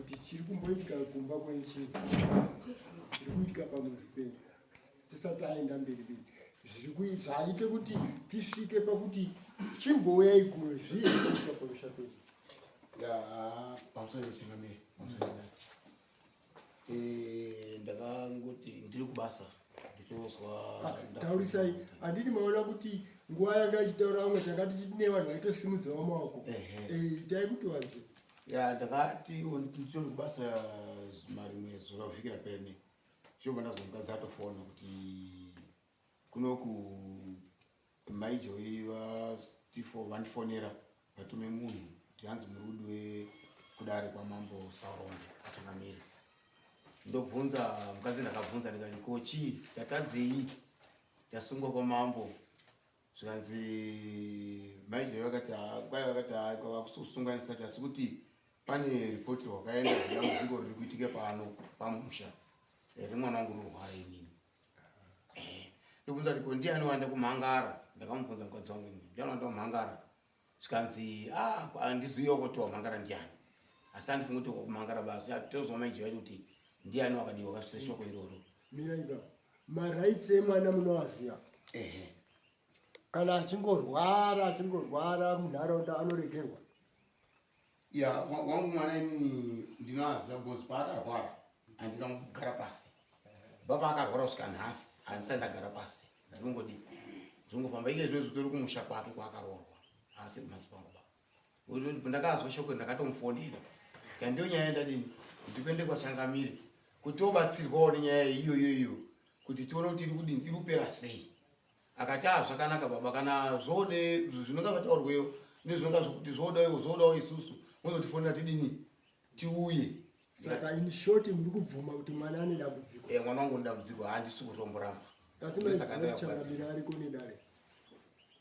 Kuti chiri kumboitika kumba kwenyu chii? Chiri kuitika pamuzi penyu tisati aenda mberi mberi zviri zvaite kuti tisvike pakuti chimbouyai kuno zvii zviri kuitika pamusha pedu. Ya, pamusoro pechingamiri, pamusoro eh, ndakangoti ndiri kubasa ndichozwa ah, taurisai handiti maona kuti nguva yanga ichitaura vamwe tanga tichine vanhu vaitosimudzawo maoko eh, itai kuti wanzwe ya ndakati nditori kubasa marimwe zuva vhiki rapera ne chobva ndazwa mukadzi atofona kuti kunoku Mai Joy vandifonera vatume munhu kuti hanzi muri kudiwe kudare kwamambo Saurombe achangamire. Ndobvunza mukadzi ndakabvunza ndikati ko chii tatadzei tasungwa kwamambo zvikanzi mai Joy vakati kwai vakati vakusunganisa asi kuti pane ripoti rwakaenda dambudziko riri kuitika pano pamusha remwana wangu rurwara inini Eh, ndobvunza kuti ko ndiani waenda kumhangara ndakamubvunza mukadzi wangu ini ndiani waenda kumhangara zvikanzi ah handiziviwo kuti wamhangara ndiani asi andifungi kuti wakumhangara basi tozwa maiji vacho kuti ndiani wakadii wakasvitsa shoko iroro mira ipapo marights emwana munoaziva ehe kana achingorwara achingorwara munharaunda anoregerwa Ya wangu mwana inini ndinoaziva because paakarwara handina kugara pasi baba akarwara kusvika nhasi handisati ndagara pasi ndinongodii ndinongofamba ike zvino zvitori kumusha kwake kwaakaroorwa haasi kumhatso kwangu baba ndakazwa shoko ndakatomufonera ka ndiyo nyaya yandadini ndikuende kwachangamire kuti tobatsirwawo nenyaya iyoyo iyo kuti tione kuti iri kudini iri kupera sei Akati ah zvakanaka baba kana zvode zvinonga zvataurweyo nezvinonga zvokuti zvodawo zvodawo isusu mozotifonera tidini tiuye. Saka in short muri kubvuma kuti mwana ane dambudziko. Eh mwana wangu ane dambudziko handisi kutomboramba. Asi maiziva changamire ariko nedare.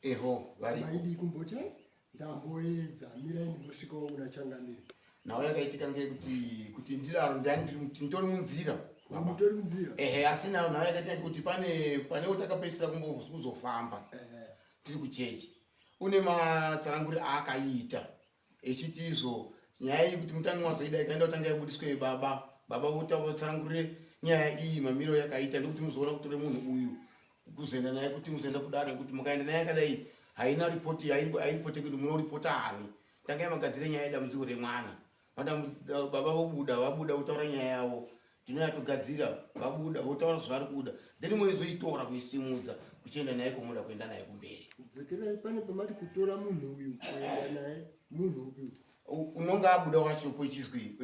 Eho variko. Maidii kumboti Ndamboedza, mirai ndimbosvikawo kuna changamire. Nhau yakaitika ngeyekuti kuti ndidaro ndani nditori munzira. Mutori munzira? Ehe, asi nhau nhau yakaitika kuti pane pane utakapedzisira kuzofamba. Ehe. Tiri kuchechi. Une matsananguriro aakaiita echiti izvo nyaya iyi kuti mutange mazoida ikaenda kutanga yabudiswe baba baba votsanangurire nyaya iyi mamiro yakaita ndikuti muzoona kutore munhu uyu kuzoenda naye kuti muzoenda kudare nekuti mukaenda naye akadai haina ripoti hairipote kuti munoripota ani tangai magadzire nyaya yedambudziko remwana baba vobuda vabuda votaura nyaya yavo tinoyatogadzira vabuda votaura zvavari kuda then moizoitora kuisimudza kuchienda naye kumuda kuenda naye kumberi dzokerai pane pamati kutora munhu uyu kuenda naye munhu upi unonga abuda wacho pochizwi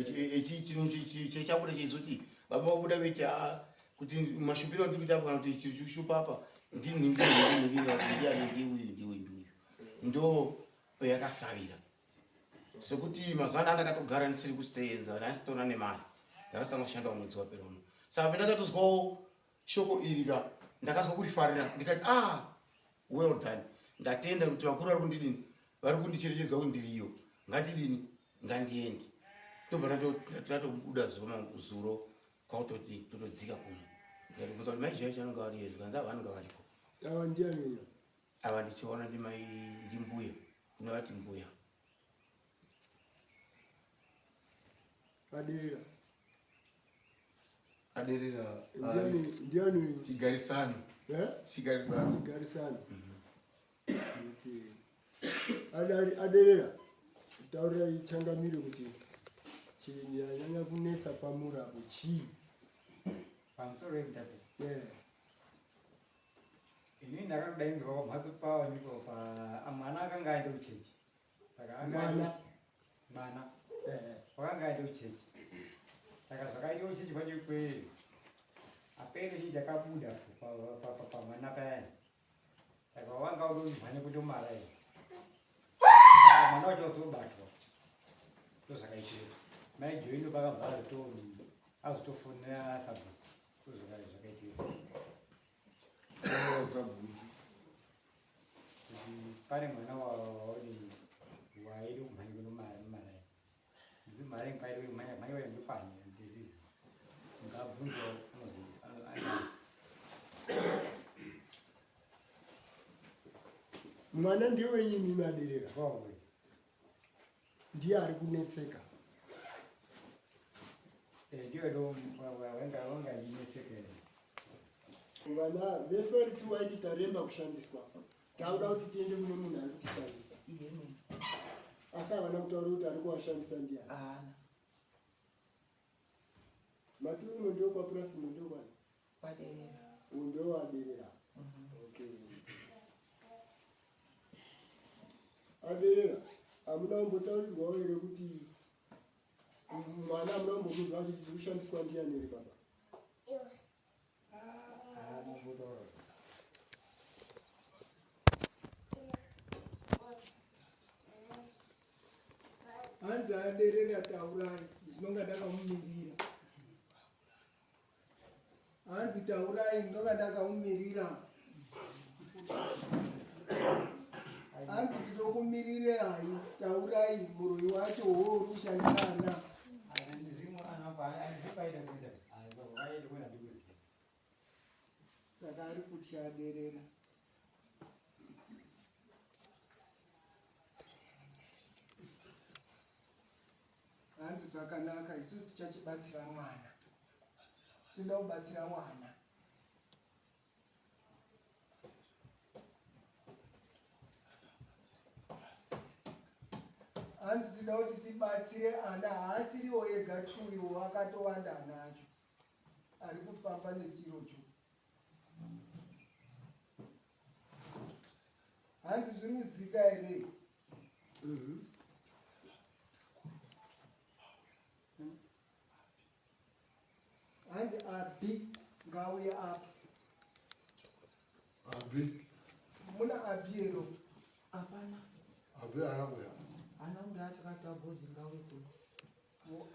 chabuda cheizoti baba vabuda veti ah, kuti mashupiro andiri kuita apa kana kuti chiri chikushupa apa ndinhinginhinginhingi ndiuyu ndiuyu ndiuyu ndo yakasarira sekuti mazuva anaa ndakatogara ndisiri kuseenza ndasitona nemari ndakasitanga kushanda mwedzi wapera uno saka pendakatozwawo shoko iri ka ndakazwa kurifarira ndikati ah well done ndatenda kuti vakuru vari kundidini vari kundicherechedza kuti ndiriyo ngatidini ngandiende ndobva tatobuda zuro kwakutoti totodzika kuno ndikatobvunza kuti mai joyce vanonga vari here zvikanzi ava vanonga variko ava ndiani ava ndichiona ndimai ndimbuya ndinovati mbuya aderera aderera ndiani ndiani chigarisano eh chigarisano chigarisano mm -hmm. aderera taurirai changamire kuti chinyanyanya kunetsa pamuri apo chii pamusoro wemutape yeah. ini ndakatodainzwa pamhatso pavo ndipo pa mwana akanga aende kuchechi saka mwana mwana wakanga aende kuchechi saka zvakaita kuchechi kwacho ikweyo apeno chii chakabuda pamwana payani saka wanga utomhanya kutomara iyo mwana wacho watobatwa ndozvakaitika mai joino pakabva azotofonera sabhuku ndozvakaitika sabhuku kuti pane mwana waodini waida kumhanya kunomara mara paida kumhanya mhanya wayo ndopani disease ngabvunzwa anoziva mwana ndiwe imi maderera wangu ndiye ari kunetseka. Ndiyo ndo wanga wanga inetsekera. Vana vese vari two vaiti taremba kushandiswa, takuda kuti tiende kune munhu ari kutishandisa. Iye mene. Asi havana kutaura kuti ari kuvashandisa ndiani. Haana. Mati umwe ndio kwapurasi, umwe ndio kwani? Kwaderera. Uyu ndio waderera. Okay. Aderera, hamuna kumbotaurirwawo here kuti mwana hamuna kumbomunzwa achiti tiri kushandiswa ndiani here baba? Haana kumbotaura. Hanzi aderera taurai, ndinonga ndakamumirira. Hanzi taurai, ndinonga ndakamumirira. Hanzi tinokumiririrai, taurai muroyi wacho wo uri kushandisa ana. Saka ari kutya aderera. Hanzi zvakanaka, isusu tichachibatsira mwana, tinoda kubatsira mwana. Hanzi tinoda kuti tibatsire ana, haasiriwo ega tuiwo, akatowanda ana acho ari kufamba nechirocho. Hanzi zviri kuzika here? Hanzi Abi ngauye apa. Abi. Muna Abi here? Hapana. Abi haana kuuya. Haana kuuya, takati agozi ngauye kuno.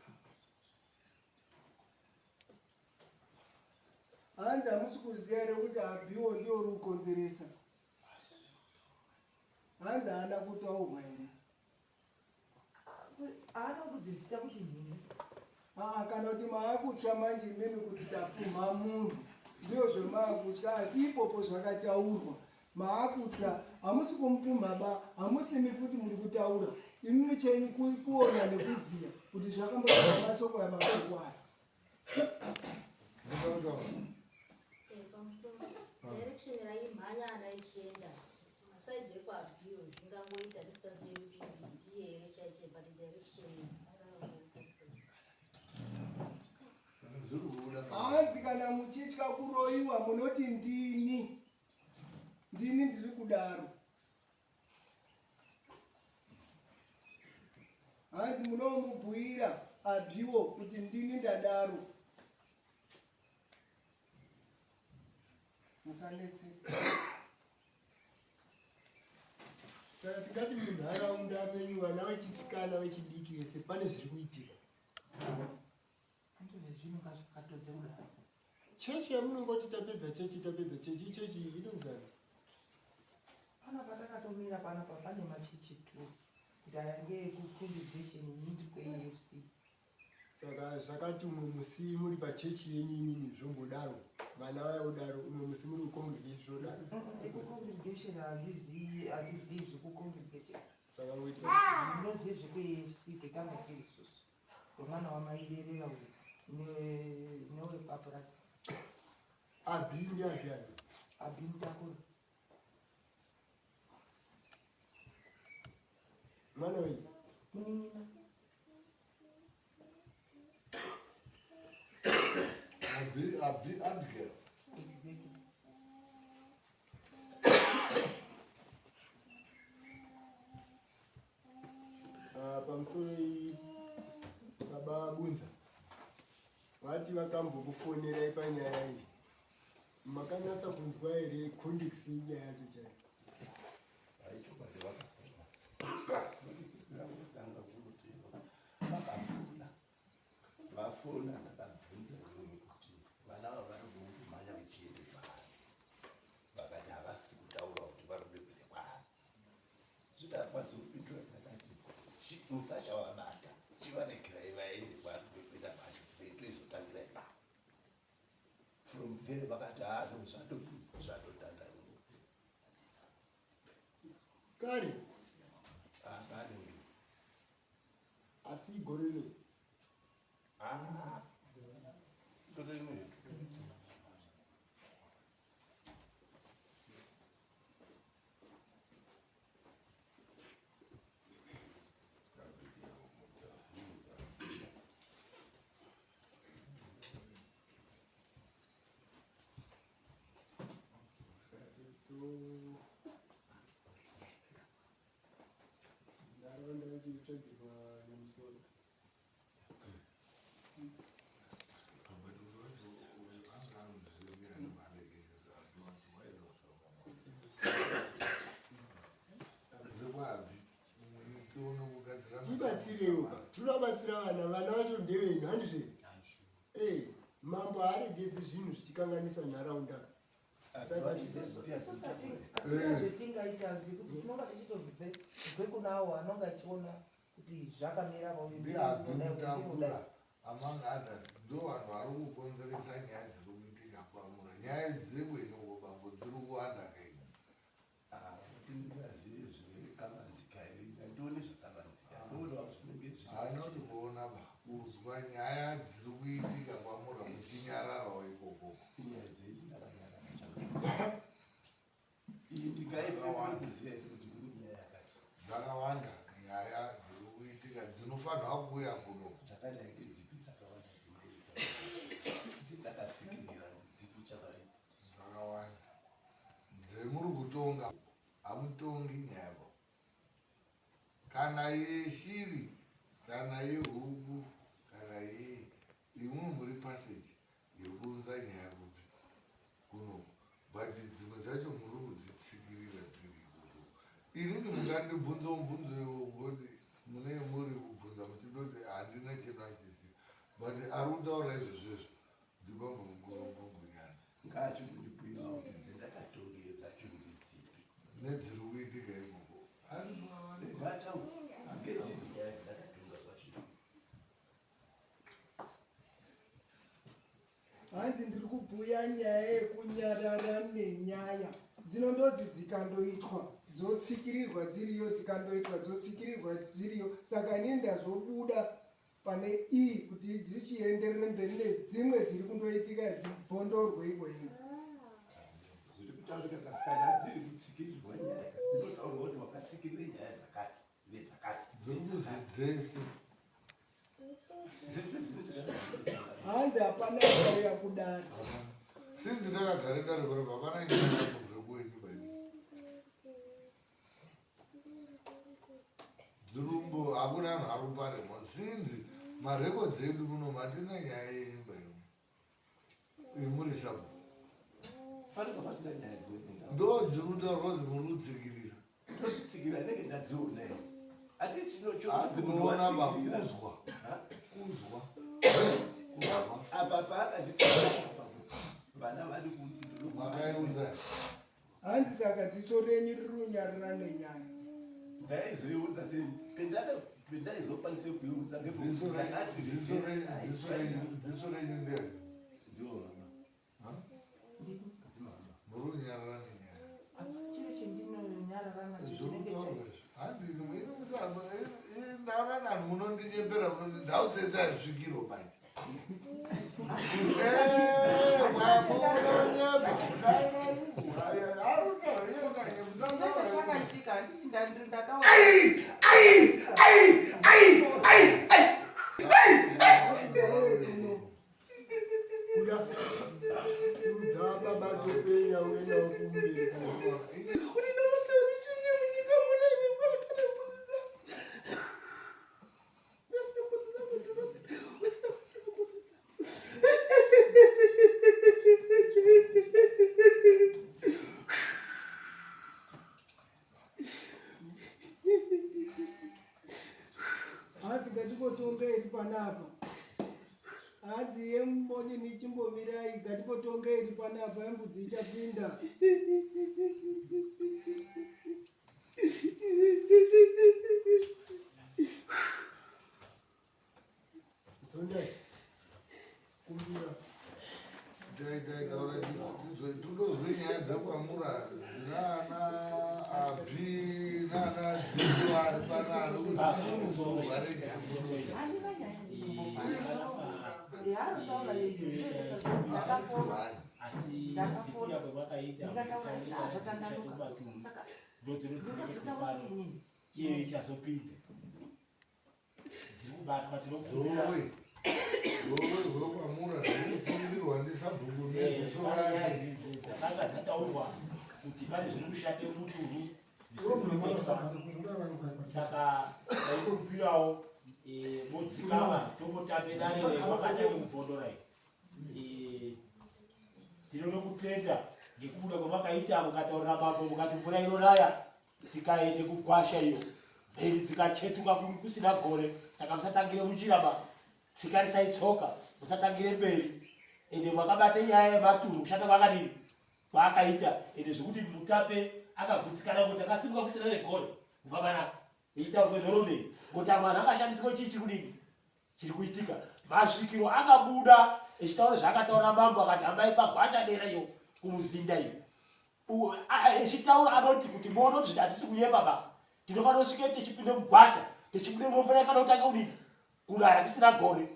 Hanzi hamusi kuziva here kuti Abiwo ndiwo uri kukonzeresa? Hanzi haana kutaurwa here? Haana kudzizita kuti nhingi. Aa, kana kuti maakutya manje imimi kuti tapumha munhu, ndiyo zvemaakutya, asi ipopo zvakataurwa maakutya, hamusi kumupumha ba, hamusimi futi muri kutaura imimi, chenyu kuona nekuziya kuti zvakamboaa masoko aya mashoko aya. Pamusoro direction raimhanya ana ichienda masaidhi ekwaBhiyo, zvingangoita tisingazivi kuti ndiye here chaiche, but direction. Hanzi kana muchitya kuroyiwa munoti ndini, ndini ndiri kudaro. Hanzi munomubhuira Abhiwo kuti ndini ndadaro, musanetseka. Saka tingati munharaunda menyu vana vechisikana vechidiki vese pane zviri kuitika. Andizvo zvinonga zvakatodze kudaro. Chechi yamunongoti tapedza chechi, tapedza chechi, chechi inonzani? Panapa takatomira panapa pane machechi two, kuti aya ngeekucongregation, ini ndiri kuAFC. Saka zvakati umwe musi muri pachechi yenyu imimi zvombodaro, vana vaya kudaro, umwe musi muri kucongregation zvodaro. Ekucongregation handizii, handizii zvekucongregation. Zvakangoitika. Ndinozive zvekuAFC kwetanga tiri isusu, wemwana wamaiderera uyu newepapurasi. Abi ndiAbi ani? Abi Mutakura. Mwana wenyu? Munin'ina. Abi, Abi, Abigail. Exactly. Ah, pamusoro iyi baba Bunza vati vakambokufonerai panyaya iyi, makanatsa kunzwa here context yenyaya yacho chaiyo? Aichokwadi vakafona, kusina kutanga kuti vakafona, vafona, ndakabvunza inini kuti vana ava vari kumhanya vechiende kwaari, vakati havasi kutaura kuti vari kuda kuenda kwaari. Zvidakwanisa kupindura, ndakati musachavabata, chivaregerai vaende kwaari kuda kuenda kwacho, veitoizotangira ipapo. From there vakati hazvo zvatotanga. Kare? Kare. Asi gore rino? Ah. Nditsvage panyamusoro. Tibatsirewo, tinobatsira vana, vana vacho ndevenyu handizve? Eh, mambo haaregedzi zvinhu zvichikanganisa nharaunda. Hatina zvetingaita ngekuti tinonga tichitobve kunawo anonga achiona kuti zvakamira Ndiapi Mutakura among others ndo vanhu vari kukonzeresa nyaya dziri kuitika kwamura nyaya dzekwenyu uko bambo dziri kuwanda kaini. Ah, kuti ndingazive zvakavanzika here ndandione zvakavanzika ndoona zvinenge zviri Haana kuti kuona ba kuzwa nyaya dziri kuitika kwamura muchinyararawo ikoko. Inyaya dzei ndakanyarara chakadai iyi ndingaifeera kuziva here kuti kune nyaya yakati. Dzakawanda nyaya dziri kuitika dzinofanirwa kuuya kuno. Dzakadai ngedzipi dzakawanda dzinoitika dzindakatsikirira ndedzipi chakaita. Dzakawanda dzemuri kutonga hamutongi nyaya ba kana yeshiri kana yehuku kana yei imwe muri passage yekuunza nyaya kupi kunoku but dzimwe dzacho muri kudzitsikirira dziri ikoko inini mungandibvunza mubvunzo iwo ngoti munee muri kubvunza muchindoti handina cheno achiziva but ari kutaura izvozvo izvo ndibambo mukuru ngungunyana Ngaachingondibhuirawo kuti dzendakatongera dzacho ndedzipi. Nedziri kuitika ikoko. Ngataura ngedzipi nyaya dzendakatonga kwacho. Hanzi ndiri kubhuya nyaya yekunyarara nenyaya dzinondodzi dzikandoitwa dzotsikirirwa dziriyo dzikandoitwa dzotsikirirwa dziriyo saka ini ndazobuda pane iyi kuti dzichienderere mberi nedzimwe dziri kundoitika dzibvondorwe iko ino. Zviri kutaurika kana dziri kutsikirirwa nyaya dzinotaurwa kuti wakatsikirire nyaya dzakati nedzakati. Dziri kuzi dzese. Dzese dzine Hanzi hapana akauya kudare. Sinzi ndakagara dare panapa hapana nyaya kubve kwenyu baby. Dzirumbo hakuna anhu ari kuparemwa sinzi marekodzi edu muno matina nyaya yenyu baby. Muri sabu. Panenge pasina nyaya dzenyu. Ndo dziri kutaurwa kuti muri kutsikirira. Todzitsikirira ndenge ndadziona here? Ati chino Hanzi munoona ba kuzwa. Kuzwa. Apa paakanditaura apa vana vari ku Makaiunza. Hanzi saka dziso renyu riri kunyarara nenyaya. Ndaizoiunza sei? Pendaka pendaizokwanisa kuiunza Dziso renyu dziso renyu dziso renyu dziso renyu ndere. Ndiwo mama. Muri kunyarara nenyaya. Chiro chendinonyarara nacho chinenge cha Handini mwene musambo ndava nanhu munondinyepera munoti ndausenza svikiro manje. Mwamunonyepa chinenge chakaitika handiti ndakawa Kuda simudza baba topenya uenda kumberi. Hanzi ngatipotonga iri panapa. Hanzi yemumonye nichimbomirai ngatipotonga iri panapa yembudzi ichapinda. Zondai. Kumbira. Totozwe nyaya dzakwamura dzinana abhi nana dzidzo ari pano ari kuzivare nyaya. Handina nyaya yaanotaura ndakafona ndakafona ndikataura zvatandanuka saka ndikazotaura kuti inini iyo ichazopinda dziri kubatwa tinokumbira Dzowe dzowe rwekwamura dzirikutsivirirwa ndisabhuku nedziso pane nyaya rake. dzakanga dzataurwa kuti pane zviri kushate mutunhu. zvisiri saka ndaikumbirawo eh, modzikama tombotambe dare wakatanga kubvondora eh, tinoda kutenda ngekubuda kwamakaita mukataurira mambo mukati mvura inonaya tikaende kugwasha iyo mheni dzikachetuka kusina gore saka musatangire munjira ba tsikarisai tsoka musatangire mberi ende makabata nyaya yematunhu kushata kwakadini kwaakaita ende zvekuti mutape akagutsikana kuti akasimuka kusina negore kubva panapa ita kwezorode kuti amwe anhu akashandiswa chii chiri kudini chiri kuitika masvikiro akabuda echitaura zvaakataura mambo akati hambai pagwacha dera iyo kumuzinda iyo echitaura anoti kuti muone kuti hatisi kunyepa ba tinofanira kusvike tichipinde mugwasha tichibude mvura ifanira kutanga kudini kunaya kusina gore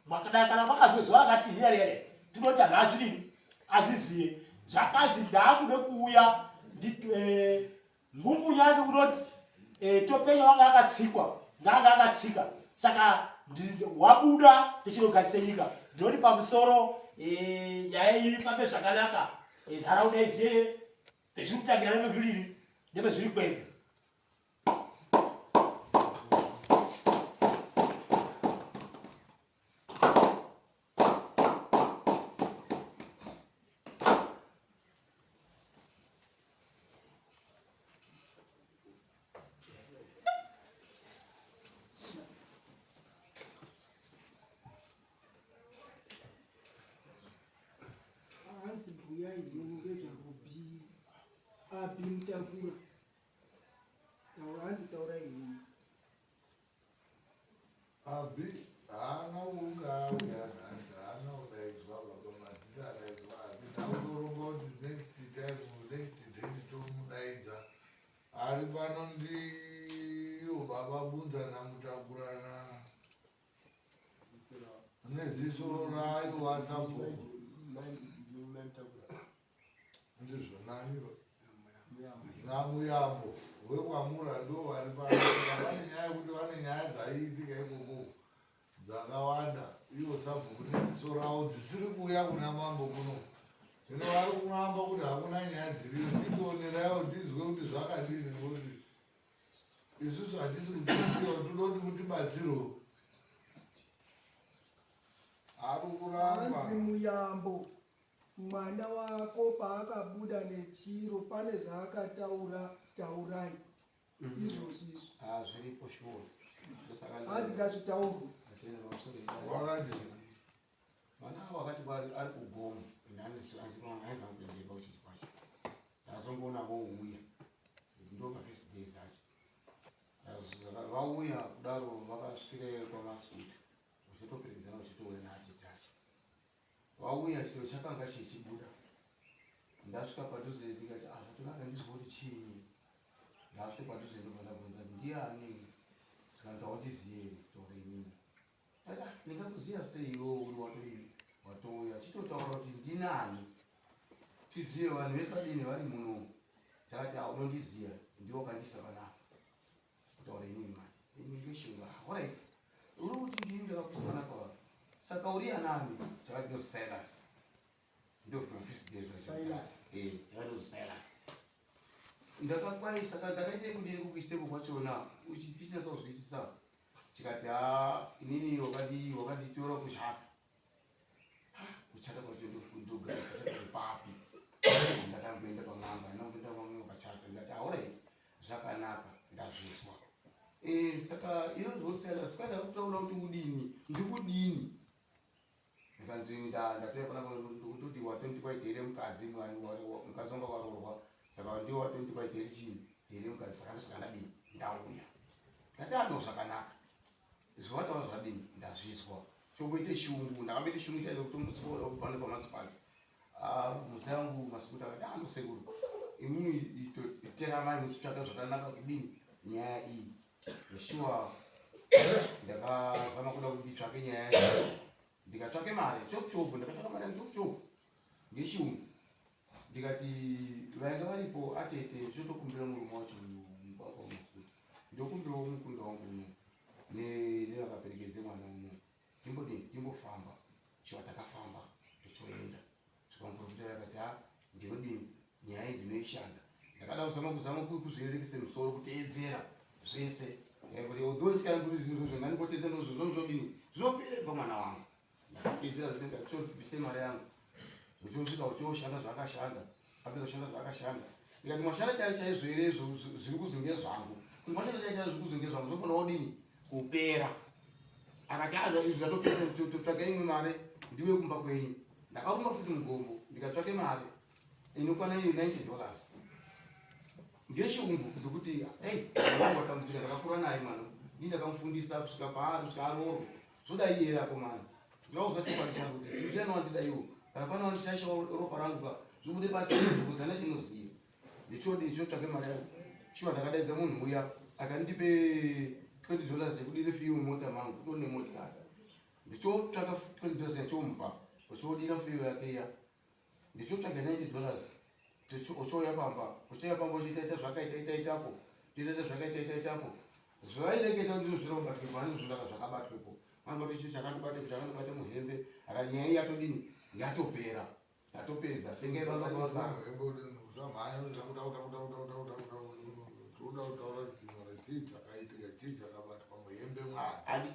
makadai kana makazwe zuva rakati hiya riya riya tinoti anhu azvidini azviziye zvakazi ndaakude kuuya eh, Ngungunyani unoti eh, Topenya wanga akatsikwa ngaanga akatsika saka wabuda tichinogarise nyika ndinoti pamusoro eh, nyaya iyi ifambe zvakanaka eh, nharaunda iziye pezviri kutangira nepezvidini nepezviri kuenda. Hanzi mbuya yenyu ngezvarubi abi mutakura taura hanzi taurai henyu. Abi haana kunge auya nhasi haana kudaidzwa baba mazita adaidzwa Abi takutoronga kuti next time next date tomudaidza ari pano ndiyo baba Bunza naMutakurana neziso rayo asabhuku ndizvo nani namuyambo wekwamura ndo vari pano vane nyaya yekuti vane nyaya dzaiitika ikoko dzakawanda ivo sabhuku neziso ravo dzisiri kuuya kuna mambo kuno zvino vari kuramba kuti hakuna nyaya dziriyo titioneraiwo tizwe kuti zvakadini nekuti isusu hatisi kutiziva tinoti mutibatsirewo ari kuramba Hanzi muyambo Mwana wako paakabuda nechiro pane zvaakataura taurai mhm. izvozvo izvo. Ah, zviripo shuwa. Hanzi ngazvitaurwe. Wakati mwana wakati kwari ari kugomo anzi kuendeka kuchechi kwacho ndazongoona vouya ndo mafirst days acho vauya kudaro vakasvike kwamasuta vachitoperekedzana vachitouya naatete acho Vauya chiro chakanga chichibuda. Ndasvika padhuze ndikati ah zvatonaka ndizwe kuti chii. Ndasvika padhuze ndobva ndabvunza kuti ndiani zvikanzi haundiziye kutaura inini. Ndati ah ndingakuziya sei iwewe uri watodini watouya chitotaura kuti ndinani tizive vanhu vese adini vari muno. Ndakati ah unondiziya ndiwe wakandisa panapa. Kutaura inini manje. Ini ndeshunga. Ah, alright. Uri kuti ndini ndakakuisa panapa vanhu. Saka uri anani? Chakati no Silas. Ndio from first days. Silas. Eh, chakati no Silas. Ndakakwaisa saka ndakaita kudini kukuisepo kwachona uchiticha sozwisisa. Chikati ah inini wakadi wakaditora kuchata. Kuchata kwacho ndogara kuchata papi. Ndakamboenda pamanga, ndamboenda pamanga pachata ndikati ah alright. Zvakanaka ndazvizwa. Eh, saka inozosiyana saka kutaura kuti udini ndikudini ndikanzi ndatouya panapa ndikutoti watondipa here mukadzi mukadzi wanga waroorwa saka ndiwo watondipa here chii here mukadzi saka ndosaka ndadini ndauya ndati ano zvakanaka zvawataura zvadini ndazvizwa chongoite shungu ndakamboite shungu chaizo kutomutsora kupano pamatsi pacho Ah, musa yangu masukuta akati ano ah, sekuru imimi teramai muchitsvaka zvakanaka kudini nyaya iyi shuwa ndakazama kuda kuti nditsvake nyaya yacho ndikatsvake mari chokuchoku ndakatsvaka mari yangu chokuchoku ngeshungu ndikati vainga varipo atete zvotokumbira murume wacho mubaba wamusukuta ndokumbirawo mukunda wangu uno nevakaperekedze mwana uno timbodini timbofamba shuwa takafamba tochoenda svika muprofita uya akati ha ndinodini nyaya iyi ndinoishanda Ndakada kuzama kuzama kuzvirerekese musoro kuteedzera zvese. Eh, kuti although ndisingaanguri zvinhu izvozvo ndandingoteedzera ndozvo zvinozodini zvinoperegwa mwana wangu. Ndakateedzera zvese ndikatobvise mari yangu. Uchosvika uchoshanda zvaakashanda. Apedza kushanda zvaakashanda. Ndikati mwashanda chaicho chaizvo here izvo zviri kuzi ngezvangu. Kuti mwashanda chaicho chaizvo zviri kuzi ngezvangu zvinofanira kudini kupera. Akati ah izvi zvatopera totsvaga imwe mari ndiwe kumba kwenyu. Ndakarumba futi mugomo ndikatsvake mari inokwana iyo 90 dollars. Ngeshungu dzekuti hey wangu atambudzika ndakakura naye mwana. Ndini ndakamufundisa kusvika paari kusvika aroorwa. Zvoda iye here akomana. Ndinouzwa chokwadi changu kuti ndiani wandida iwo. Kana pane wandishaisha ropa rangu ka zvibude pachena because hana chinoziva. Ndichodi ndichotsvake mari yangu. Shuwa ndakadaidza munhu uya akandipe 20 dollars yekudire fuel mumota mangu kutori nemotikari. Ndichotsvaka 20 dollars yachomupa ochodira fuel yake iya. Ndichotsvaga 90 dollars ochouya pamba ochouya pamba ochiita zvakaita ita itapo toita zvakaita ita itapo zvaireketa ndizvo zviri kubatwepo ani zvindaka zvakabatwepo vanobata icho chakandibate chakandibate muhembe aka nyaya iyi yatodini yatopera yatopedza fengai baba baba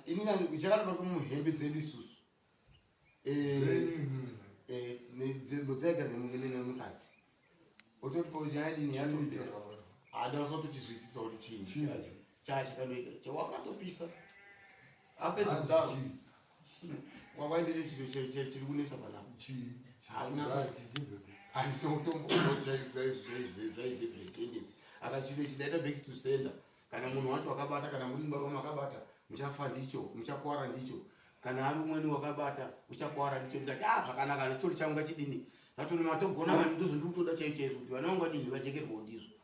ini chakatobatwa muhembe dzedu isusu dzaigara nemukadzi ototi koyadini yatopera ada usatochizwisisa kuti chii chacho chachakandoita chawakatopisa apedza kudaro wakaenda icho chiro chiri kunetsa panapa aka chiro ichi ndaita back to sender kana munhu wacho wakabata kana muri baba makabata muchafa ndicho muchakwara ndicho kana ari umweni wakabata uchakwara ndicho ndikati ah zvakanaka ndichori changu ngachidini vatoni matogona mani ndozvo ndiri kutoda chaicho chaizvo kuti vana vangu vadini vajekerwawo ndizvo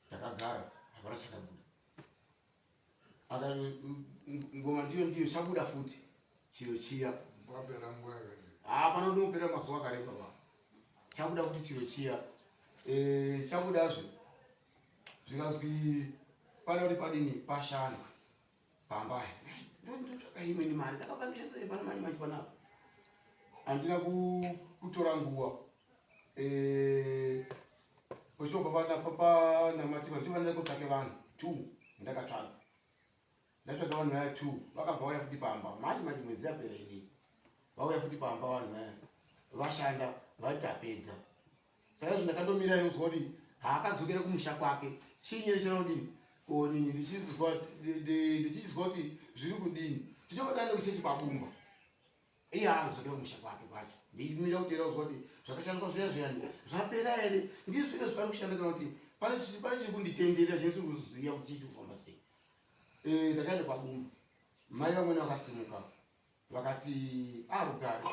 ndakagara hapana chakabuda aka ngoma ndiyo ndiyo chabuda futi chiro chiya hapana kunopera mazuva akareba pa chabuda kuti chiro chiya eh, chabudazve zvikazwi pane kuti padini pashandwe pamba ndotsvaka imweni mari ndakabva pano manje manje panapa handina kutora nguva eh, pochobva panamatirwa ndifanira kutsvake vanhu two ndakatsvaga ndatsvaga vanhu vaya two vakabva vauya futi pamba manje manje mwedzi yapera inii vauya futi pamba vanhu vaya vashanda vati tapedza Saka izvo ndakandomira yozwa kuti haakadzokera kumusha kwake chinyi chera kudini konini ndichizwa ndichizwa kuti zviri kudini tichobadana kuchechi kwabumba iye akudzokera kumusha kwake kwacho ndimira kuteera kuzwa kuti zvakashandiswa zviya zviyani zvapera here ndizvo here zvari kushanda kana kuti pane chiri kunditenderera chinisi kuziva kuti chii chikufamba sei eh, ndakaenda kwabumba mai vamweni vakasimuka Vakati ah rugare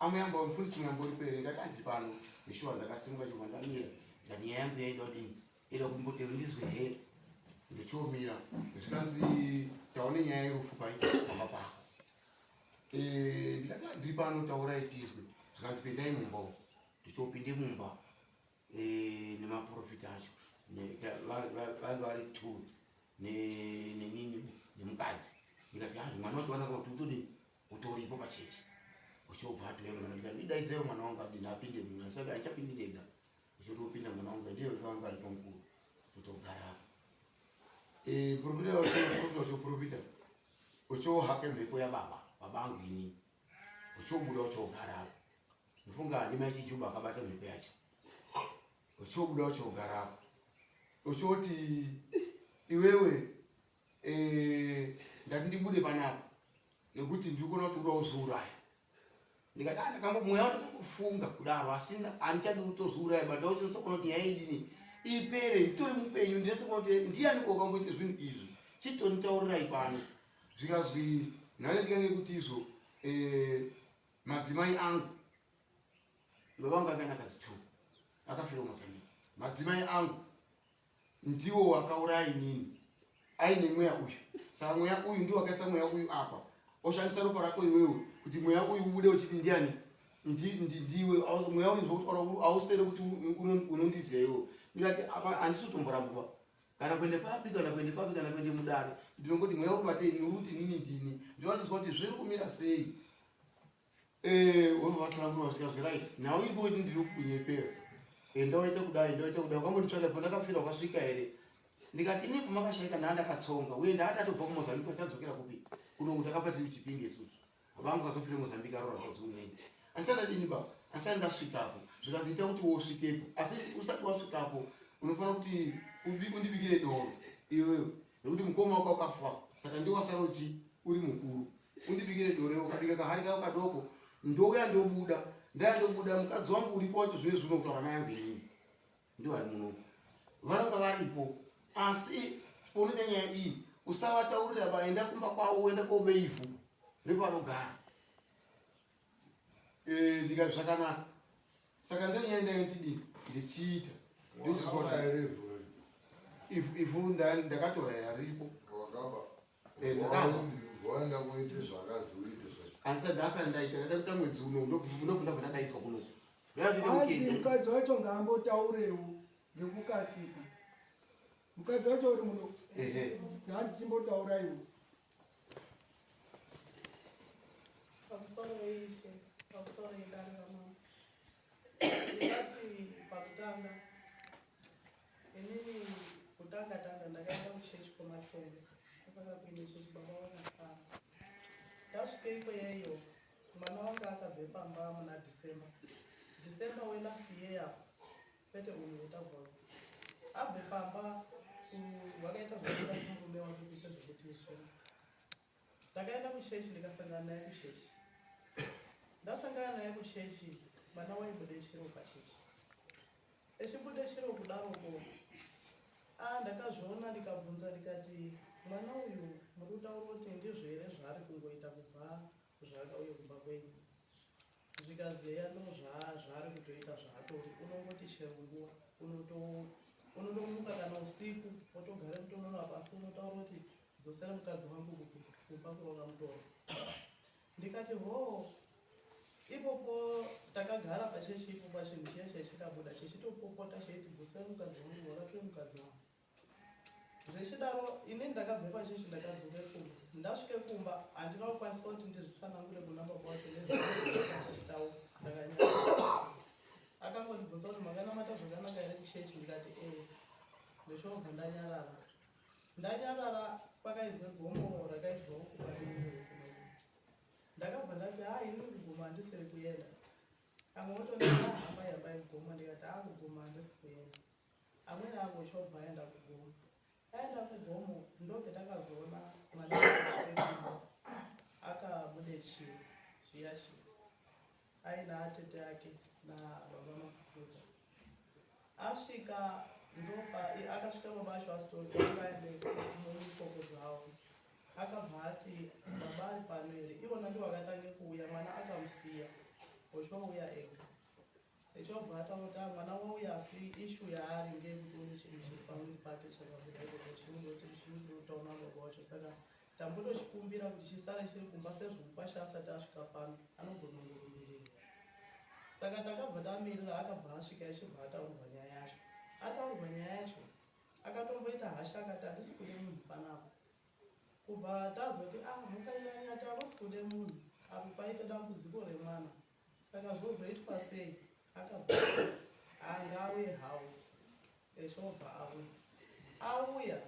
amuyamba mufundisi muyambo uripo here ndati andiri pano meshuwa ndakasimuka chobva ndamira ndikati nyaya yangu yaida kudini ida kumboti ndizwe here ndichomira zvikanzi taone nyaya yerufu pai pamba pako eh, ndikati ah, ndiri pano taurai tizwe zvikanzi pindai mumba umu ndichopinde mumba eh, nemaprofita acho vange vari two nenini nemukadzi ndikati ah mwana wacho wanaka kuti utodini utoripo pachechi uchobva atouya mwana ndikati idaidzaiwo mwana wangu adini apinde muno asati achapindi ndega uchotopinda mwana wangu ndiye wangu aripo mukuru totogara apo eh, profita uchoprofita uchohake mhepo yababa baba angu inini uchobuda uchogara apo ndofunga ndimai chijuba akabata mhepo yacho uchobuda uchogara apo uchoti iwewe eh, ndati ndibude panapa nekuti ndiri kuona kuti uda kuzviuraya ndikati ah, ndakambo mweya ndakambofunga kudaro asi handichadi kutozviuraya but ndauchinasa kuona kuti nyaya idini ipere nditori mupenyu ndinasa kuona kuti ndiyani wakamboita zvinhu izvi chitonitaurirai pano zvikazwi nhare ndikange kuti izvo eh, madzimai angu Baba vangu anga nakadzi two akafira kuMozambique. Madzimai angu ndiwo wakauraya inini aine mweya uyu. Saka mweya uyu ndiwo wakaisa mweya uyu apa oshandisa ropa rako iwewe kuti mweya uyu ubude uchiti ndiani ndiwe mweya uyu zvokutaura ausere kuti unondiziva iwewe. Ndikati apa handisi kutomborambuka kana kuende papi kana kuende papi kana kuende mudare ndinongoti mweya uri batei uri kuti inini ndini ndinochizwa kuti zviri kumira sei Eh, wobva vatsanangura vasvika zve right nhau iri kuti ndiri kunyepera. Enda waite kudai, enda waite kudai, wakambonditsvaka pandakafira wakasvika here? Ndikati ini pamakashaika ndaa ndakatsonga uye ndaatatobva kuMozambique tadzokera kupi kuno takabva tiri kuChipinge isusu. Baba vangu vakazofira Mozambique aroora mukadzi umweni. Asi ndadini baba? Asi ndasvikapo. Zvikanzi ita kuti wosvikepo. Asi usati wasvikapo unofanira kuti undibikire doro iwewe nekuti mukoma wako wakafa saka ndiwe wasara uchi uri mukuru. Undibikire doro iwe ukabika kahari kako kadoko ndouya ndobuda ndaya ndobuda mukadzi wangu uripo wacho zvine zvino kutaura mai angu inini ndiwo ari muno vanonga varipo asi paunoita nyaya iyi usavataurira vaenda kumba kwavo uenda kobe ivhu repanogara eh, ndikati zvakanaka saka ndiyo nyaya ndanga ndichidii ndichiita ivhu ndakatora yaripo eh, asi ndasati ndaita ndaida kuita mwedzi uno ndobva ndadaidzwa kuno Hanzi mukadzi wacho ngaambotaurewo ngekukasika. Mukadzi wacho uri muno. Ehe. Hanzi chimbotauraiwo. Pamusoro weishe, pamusoro yedare ramambo. Ndingati pakutanga inini kutanga tanga ndakaenda kuchechi kwamachombo kwakanga kuine chechi baba vakasara. Ndasvika ikweyo Mwana wanga akabve pamba muna December. December we last year kwete uyu wetabva uyu. Abve pamba wakaita zvekuda kumurume wake kuita zvekutizira. Ndakaenda kuchechi ndikasangana naye kuchechi. Ndasangana naye kuchechi mwana waibude chiro pachechi. Echibude chiro kudaroko ah ndakazviona ndikabvunza ndikati mwana uyu muri kutaura kuti ndizvo here zvaari kungoita kubva Zvaakauye kumba kwenyu zvikazi eya ndozvaari kutoita zvaatori unongoti chero nguva unotomuka kana usiku wotogara mutonona pasi unotaura kuti dzosera mukadzi wangu kupi kumba kwawakamutora ndikati hoo ipopo takagara pachechi ipopo chinhu chiya chiya chakabuda chichitopopota cheiti dzosera mukadzi wangu wakatore mukadzi wangu Zvechidaro ini ndakabve pachechi ndakadzoke kumba. Ndasvike kumba handina kukwanisa kuti ndizvitsanangure kuna baba wacho nezvachichitaura ndakanyara. Akangondibvunza kuti makanamata zvakanaka here kuchechi ndikati ee. Ndochobva ndanyarara. Ndanyarara kwakaizwe gomo rakaizwa uku Ndakabva ndati haa ini kugomo handisiri kuenda. Amwe otonditi hamba yambai kugomo ndikati haa kugomo handisi kuenda. Amwene angu chobva aenda kugomo. Aenda kugomo ndopetakazoona mwana wake akabude chiro chiya chiya aina atete ake nababa Masukuta. Asvika ndopa akasvika baba acho asitori akaende mumikoko dzavo akabva ati baba ari pano here ivona ndivo akatange kuuya mwana akamusiya ochouya ega Echobva ataura kuti ah, mwana wauya asi issue yaari ngeyekuti une chinhu chiri pamwiri pake chakabuda ikoko chinondoti chinondotaura baba wacho saka tambotochikumbira kuti chisare chiri kumba sezvo mukwasha asati asvika pano anogona kungorumbirirwa saka takabva tamirira akabva asvika echibva ataurwa nyaya yacho ataurwa nyaya yacho akatomboita hasha akati handisi kude munhu panapa kubva tazoti ah mukanyanya hamusi kude munhu apo paita dambudziko remwana Saka zvozoitwa sei? Akabva anga auye hawo. Echobva auya. Auya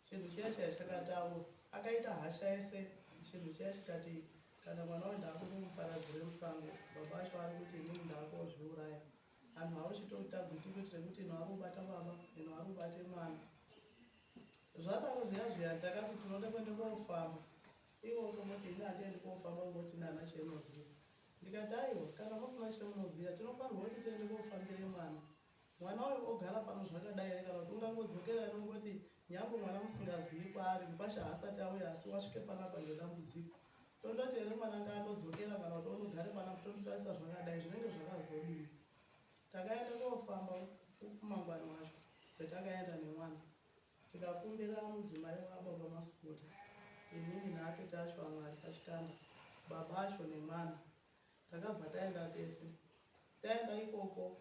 chinhu chiya chiya chakataura. Akaita hasha yese chinhu chiya chikati kana mwana wangu ndakumuparadzire musango baba acho ari kuti inini ndakozviuraya. Anhu auchitoita gwiti kuitire kuti ino ari kubata baba ino ari kubate mwana. Zvadaro zviya zviya takati tinoda kuenda kofamba. Ivo vakangoti ini handiendi kofamba ngokuti ini handina chendinoziva. Ndikati aiwa kana musina chamunoziva tinofanirwa kuti tiende kofambire mwana. Mwana uyu ogara pano zvakadai here kana kuti ungangodzokera here ungoti nyangwe mwana musingazivi kwaari mukwasha haasati auya asi wasvike panapa ngedambudziko. Tondoti here mwana ngaandodzokera kana kuti ondogare panapa tondotarisa zvakadai zvinenge zvakazodii. Takaenda kofamba kumangwani wacho kwetakaenda nemwana. Tikakumbira mudzimai wababa Masukuta, inini naatete acho amwe ari pachitanda, baba acho nemwana. Takabva taenda tese. Taenda ikoko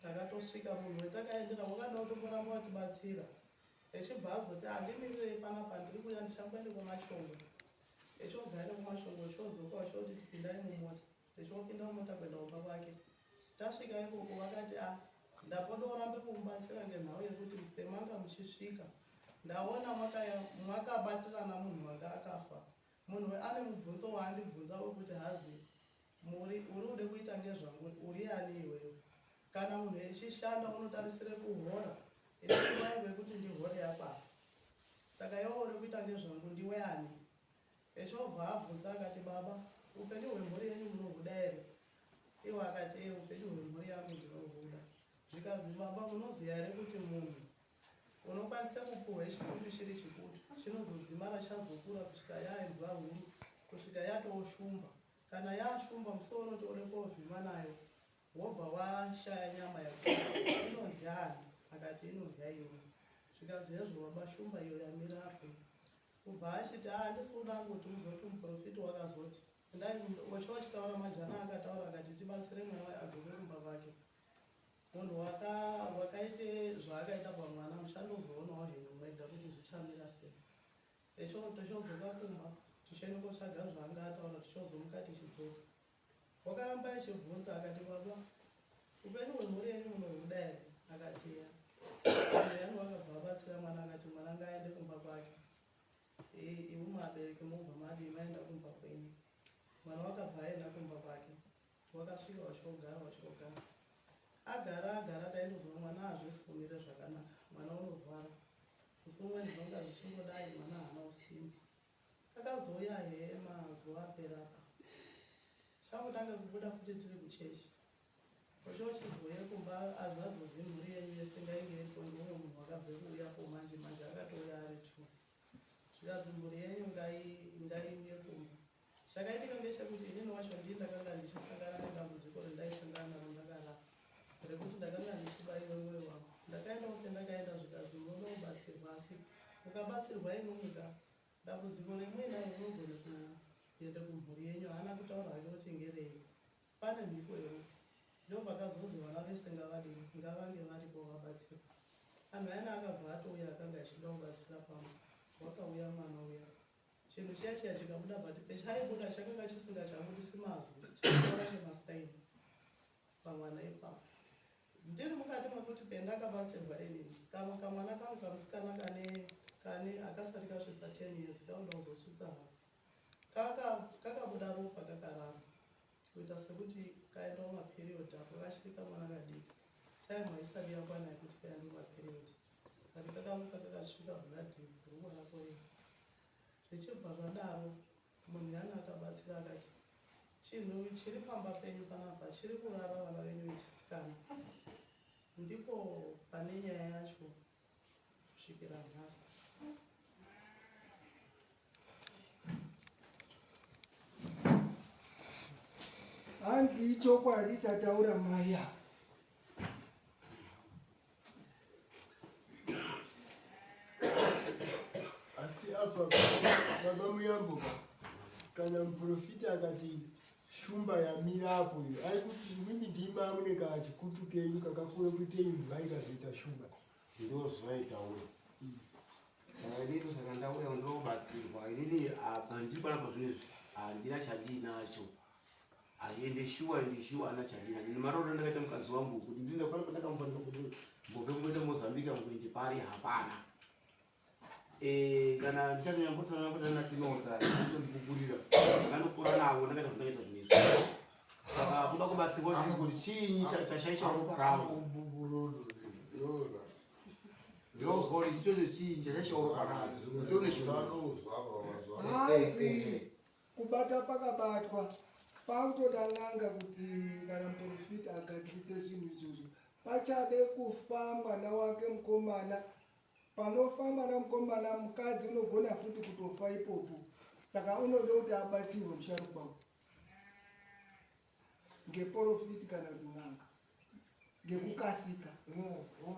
takatosvika munhu wetakaendera wakada kutomboramba watibatsira echibva azoti handimirirei panapa ndiri kuuya ndichamboende kwamachongwe echobva aenda kwamachongwe echodzoka echoti tipindai mumota tichopinda mumota kuenda kumba kwake tasvika ikoko vakati a ah, Ndapo ndorambe kumubatsira ngenhau yekuti pemanga muchisvika ndaona mwakabatirana munhu wanga akafa. Munhu ane mubvunzo waandibvunza wekuti hazi muri uri ude kuita ngezvangu uri ani iwewe. Kana munhu echishanda unotarisire kuhora ini pfungwa yangu yekuti ndihore yakwana. Saka iwewe uri kuita ngezvangu ndiwe ani? Echobva abvunza akati baba upenyu hwemhuri yenyu munohuda here? Iwo akati ee upenyu hwemhuri yangu ndinohuda. Zvikazi baba munoziva here kuti munhu unokwanisa kupuhwa chikutu chiri chikutu chinozodzimara chazokura kusvika yaimbwa huru kusvika yatooshumba. Kana yashumba musi waunoti ode kovhima nayo wobva washaya nyama yekuti inodya ani? Akati inodya ini. Zvikazi hezvo baba shumba iyo yamira apo iyo. Kubva achiti haa handisi kuda hangu kuti muzoti muprofiti wakazoti endai ocho achitaura majana akataura akati tibatsire mwana adzoke kumba kwake. Munhu waka wakaite zvaakaita pamwana muchandozoonawo henyu mwega kuti zvichamira sei. Echo tochodzoka kumba tichienda kotsvaga zvaanga ataura tichozomuka tichidzoka. Wakaramba achibvunza akati baba upenyu hwemhuri yenyu munohuda here? Akati ya. Yangu akabva abatsira mwana akati mwana ngaaende kumba kwake. Iwe muabereki mobva madii maenda kumba kwenyu. Mwana wakabva aenda kumba kwake. Wakasvika wachogara wachogara. Agara agara taindozwa mwana hazvisi kumira zvakanaka. Mwana unorwara. Musi umweni zvanga zvichingodai mwana haana usimba. Akazouya hee mazuva apera apa. Changotanga kubuda futi tiri kuchechi. Ochochizouya kumba azvazozi mhuri yenyu yese ngainge iripo ndiumwe munhu wakabve kuuyapo manje manje akatouya ari two. Zvikazi mhuri yenyu ngaiuye kumba. Chakaitika ngechekuti inini wacho ndini ndakanga ndichisangana nedambudziko rendaisangana naro ndakarara rekuti ndakanga ndichibaiwa mwoyo wangu. Ndakaendawo pendakaenda zvikazi munoda kubatsirwa asi mukabatsirwa imwimwi ka dambudziko remuinaro rinogona kuenda kumhuri yenyu. Haana kutaura hake kuti ngerei. Pane mhiko here? Ndopakazonzi vana vese ngavadini ngavange varipo vabatsirwe. Anhu ayana akabva atouya akanga achida kubatsira pamba. Wakauya mwana uya. Chinhu chiya chiya chikabuda but pechaibuda chakanga chisingachabudisi mazwi chaitaura nemasaini pamwana ipapo. Ndiri mukati mekuti pendakabatsirwa inini kamwe kamwana kangu kamusikana kane kane akasati kasvitsa 10 years kakuda kuzosvitsa hako kaka kakabuda ropa kakarara kuita sekuti kaenda kumaperiod apo kachiri kamwana kadiki time haisati yakwana yekuti kaende kumaperiod but kakamuka kakasvika blood bhurukwa rako rese Zvichibva zvadaro munhu yana akabatsira akati chinhu chiri pamba penyu panapa chiri kurara vana venyu vechisikana ndipo pane nyaya yacho kusvikira nhasi. Hanzi ichokwadi chataura mai ava. Asi apa baba Muyambo ka kana muprofita akati shumba yamira apo iyo ari kuti imimi ndima mune kachikutu kenyu kakakura kuite imbwa ikazoita shumba. Ndozvaitaura. Saka inini saka ndauya ndinobatsirwa inini apa ndiri panapa zvinezvi handina chandinacho. Ende shuwa ende shuwa ana chandina ndine marooro ndakaita mukadzi wangu kuti ndine pano pandakamupa ndikakuti mbobve kungoenda Mozambique kuende pari hapana. Eh kana ndichatonyambotana kutana tinota ndikukurira ndakanokura navo ndakaita zvandakaita zvinezvi. Saka kuda kubatsirwa ndiri kuti chiinyi chashaisha ropa ravo. Ndinozwa kuti ichocho chiinyi chashaisha ropa ravo. Ndone shuwa. Hanzi Kubata pakabatwa pakutoda n'anga kuti kana muprofita agadzirise zvinhu izvozvo. Pachade kufa mwana wake mukomana, panofa mwana mukomana mukadzi unogona futi kutofa ipopo. Saka unoda kuti abatsirwe musharukwa uyu ngeporofiti kana kuti n'anga ngekukasika.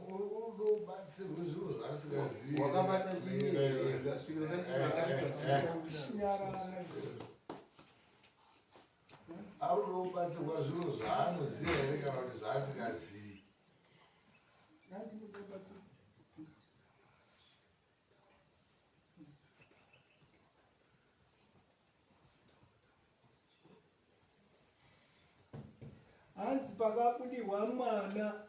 Unobatsirwe zviro zvaasingazivi. Wakabata ndini Nyarara. Aunobatsirwa zviro zvaanoziva here kana kuti zvaasingazivi? Hanzi pakabudirwa mwana.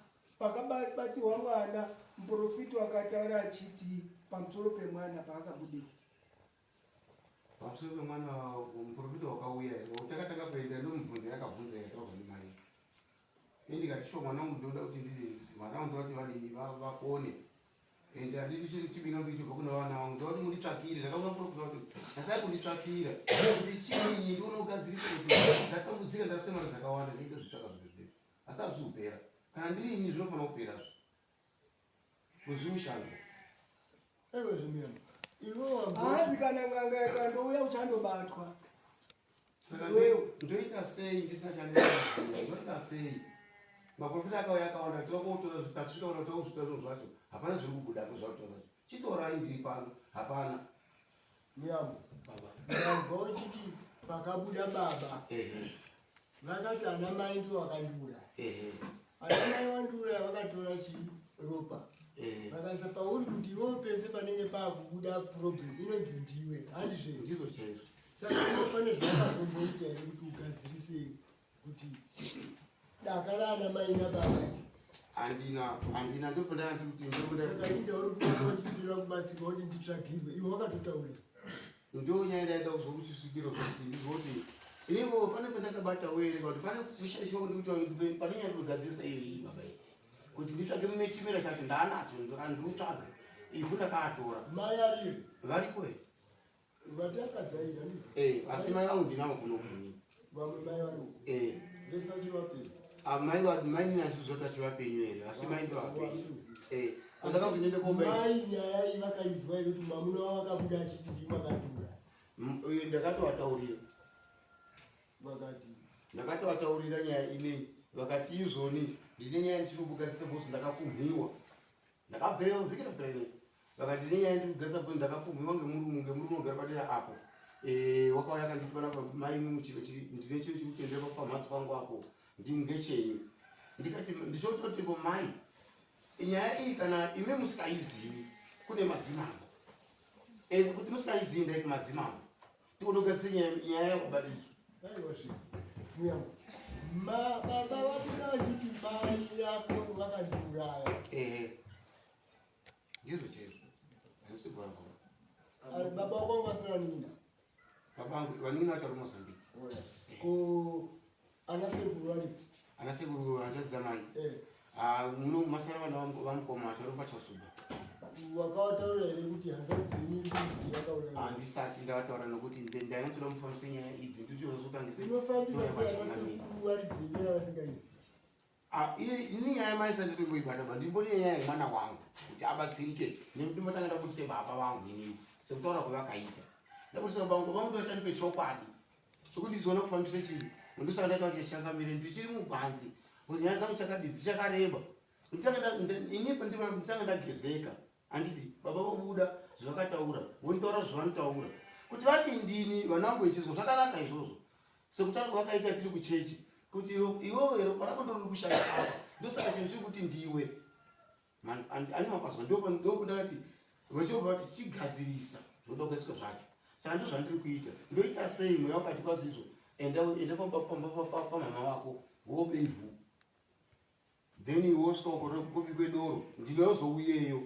Pakabatsirwa mwana, muprofiti wakataura achiti pamusoro pemwana paakabudira. Pamusoro pemwana muprofita wakauya here? Takatanga kuenda ndomubvunza yakabvunza yataurwa nemai. Ini ndikati shuwa mwana wangu ndinoda kuti ndidini, mwana wangu ndinoda kuti vadini vapone. Ende handidi chiri chibinga mbiri chobva kuna vana vangu ndoda kuti munditsvakire. Ndakaona muprofita kuti nasai kunditsvakira kuti chiinyi ndione kugadzirisa kuti ndatambudzika ndasemara dzakawanda ndinotozvitsvaka zvinhu zvinezvi asi hazvisi kupera. Kana ndiri ini zvinofanira kupera zve. Kuzvimushando. Aiwa zvemuyambo. Iwe wambo. Hanzi kana n'anga yakandouya uchandobatwa. Saka ndoita sei ndisina chandinoziva? Ndoita sei? Maprofita akauya akawanda tova kotora zvitasvika kana tova kuzvitora zvinhu zvacho hapana zviri kubuda ko zvakutora zvacho. Chitorai ndiri pano hapana. Muyambo. Baba. Ndazwa uchiti pakabuda baba. Ehe. Vakati ana mai ndivo vakandiuraya. Ehe. Ana mai vandiuraya vakatora chii ropa. Ehe. Vakaisa pauri kuti iwewe pese panenge pakubuda problem inonzi ndiwe. Handizvo here? Ndizvo chaizvo. Saka iwe pane zvawakazomboita here kuti ugadzirise kuti daka raana mai nababa iri? Handina, handina ndopandakati kuti ndopandakati. Saka inda uri kuona kuti ndinoda kubatsirwa kuti nditsvagirwe iwe wakatotaurira. Ndo nyaya ndaida kuzwa kuchisvikiro kuti ndizoti inivo pane pandakabata were kuti pane kushaiswa kuti kuti pane nyaya ndikugadzirisa iyo iyi baba iyi kuti nditsvage mune chimera chacho ndaanacho ndikutsvaga ivhu ndakaatora. Mai ariyo? Varipo here? Vati akadzaira ndizvo? Eh, asi mai vangu ndinavo kuno kuni. Vamwe mai vari uko. Eh. Vese vachiri vapenyu. Ah, mai va mai nina sizvo tachi vapenyu here? Asi mai ndo vapenyu. Eh, andaka kuti ndiende komba. Mai nyaya iyi vakaizwa here kuti mwamuna wavo akabuda achiti ndimi makandiuraya? Uye ndakatovataurira. Vakati ndakatovataurira nyaya inei vakati izvoni ndine nyaya ndichiri kugadzisa boss ndakapumhiwa. Ndakabveyo vhiki rapera inei vakati ndine nyaya ndiri kugadzisa boss ndakapumhiwa ngemurume ngemurume unogara padera apo. Eh, wakauya akanditi panapa mai imimi chiro chiri ndine chiro chiri kutendera pamhatso pangu apo ndingechenyu. Ndikati ndichototi ko mai nyaya iyi kana imi musikaizivi kune madzimambo ende kuti musikaizivi ndai kumadzimambo tikunogadzisa nyaya yababa iyi. Aiwa zve muyambo baba vabuda vachiti mai yako vakandiuraya. Ehe ndizvo chaizvo handisi kuvaziva. Ari baba wako vanga vasina vanin'ina? Baba vangu vanin'ina vacho vari kuMozambique. Ko ana sekuru varipi? Ana sekuru hanzvadzi dzamai. Eh. Ah, muno masara vana vamukoma vacho vari paChasuba. Wakavataurira here kuti hanzvadzi yenyu iri kunzi yakauraya? Handisati ndavataura nokuti ndanyatsoda mufambise nyaya idzi ndichozotangise. Unofambisa sei ana sekuru vari dzenyu yavasingaizi? Ah, iye ini nyaya yamai isati ndimboibata ba ndimbori nyaya yemwana wangu kuti abatsirike nendimotanga ndabudise baba vangu inini sekutaura kwavakaita ndabudisa baba vangu vangu ndovachandipe chokwadi chokuti ndizoona kufambisa chii ndosaka ndaita kuti changamire ndichiri mugwanzi kuti nyaya dzangu chakadii dzichakareba nditanga ndagezeka handiti baba vobuda zvavakataura vonitaura zvavanotaura kuti vati ndini vana vangu vechizwa zvakanaka izvozvo sekutaura kwavakaita tiri kuchechi kuti iwewe ropa rako ndoriri kushanda apa ndosaka chinhu chiri kuti ndiwe ani mapazwa ndokundakati vachobva vati chigadzirisa zvinoda kugadzirisa zvacho saka ndo zvandiri kuita ndoita sei mweya wakati kwazizvo enda enda pamama wako wobe ivhu then iwe wosvika uko kubikwe doro ndinozouyeyo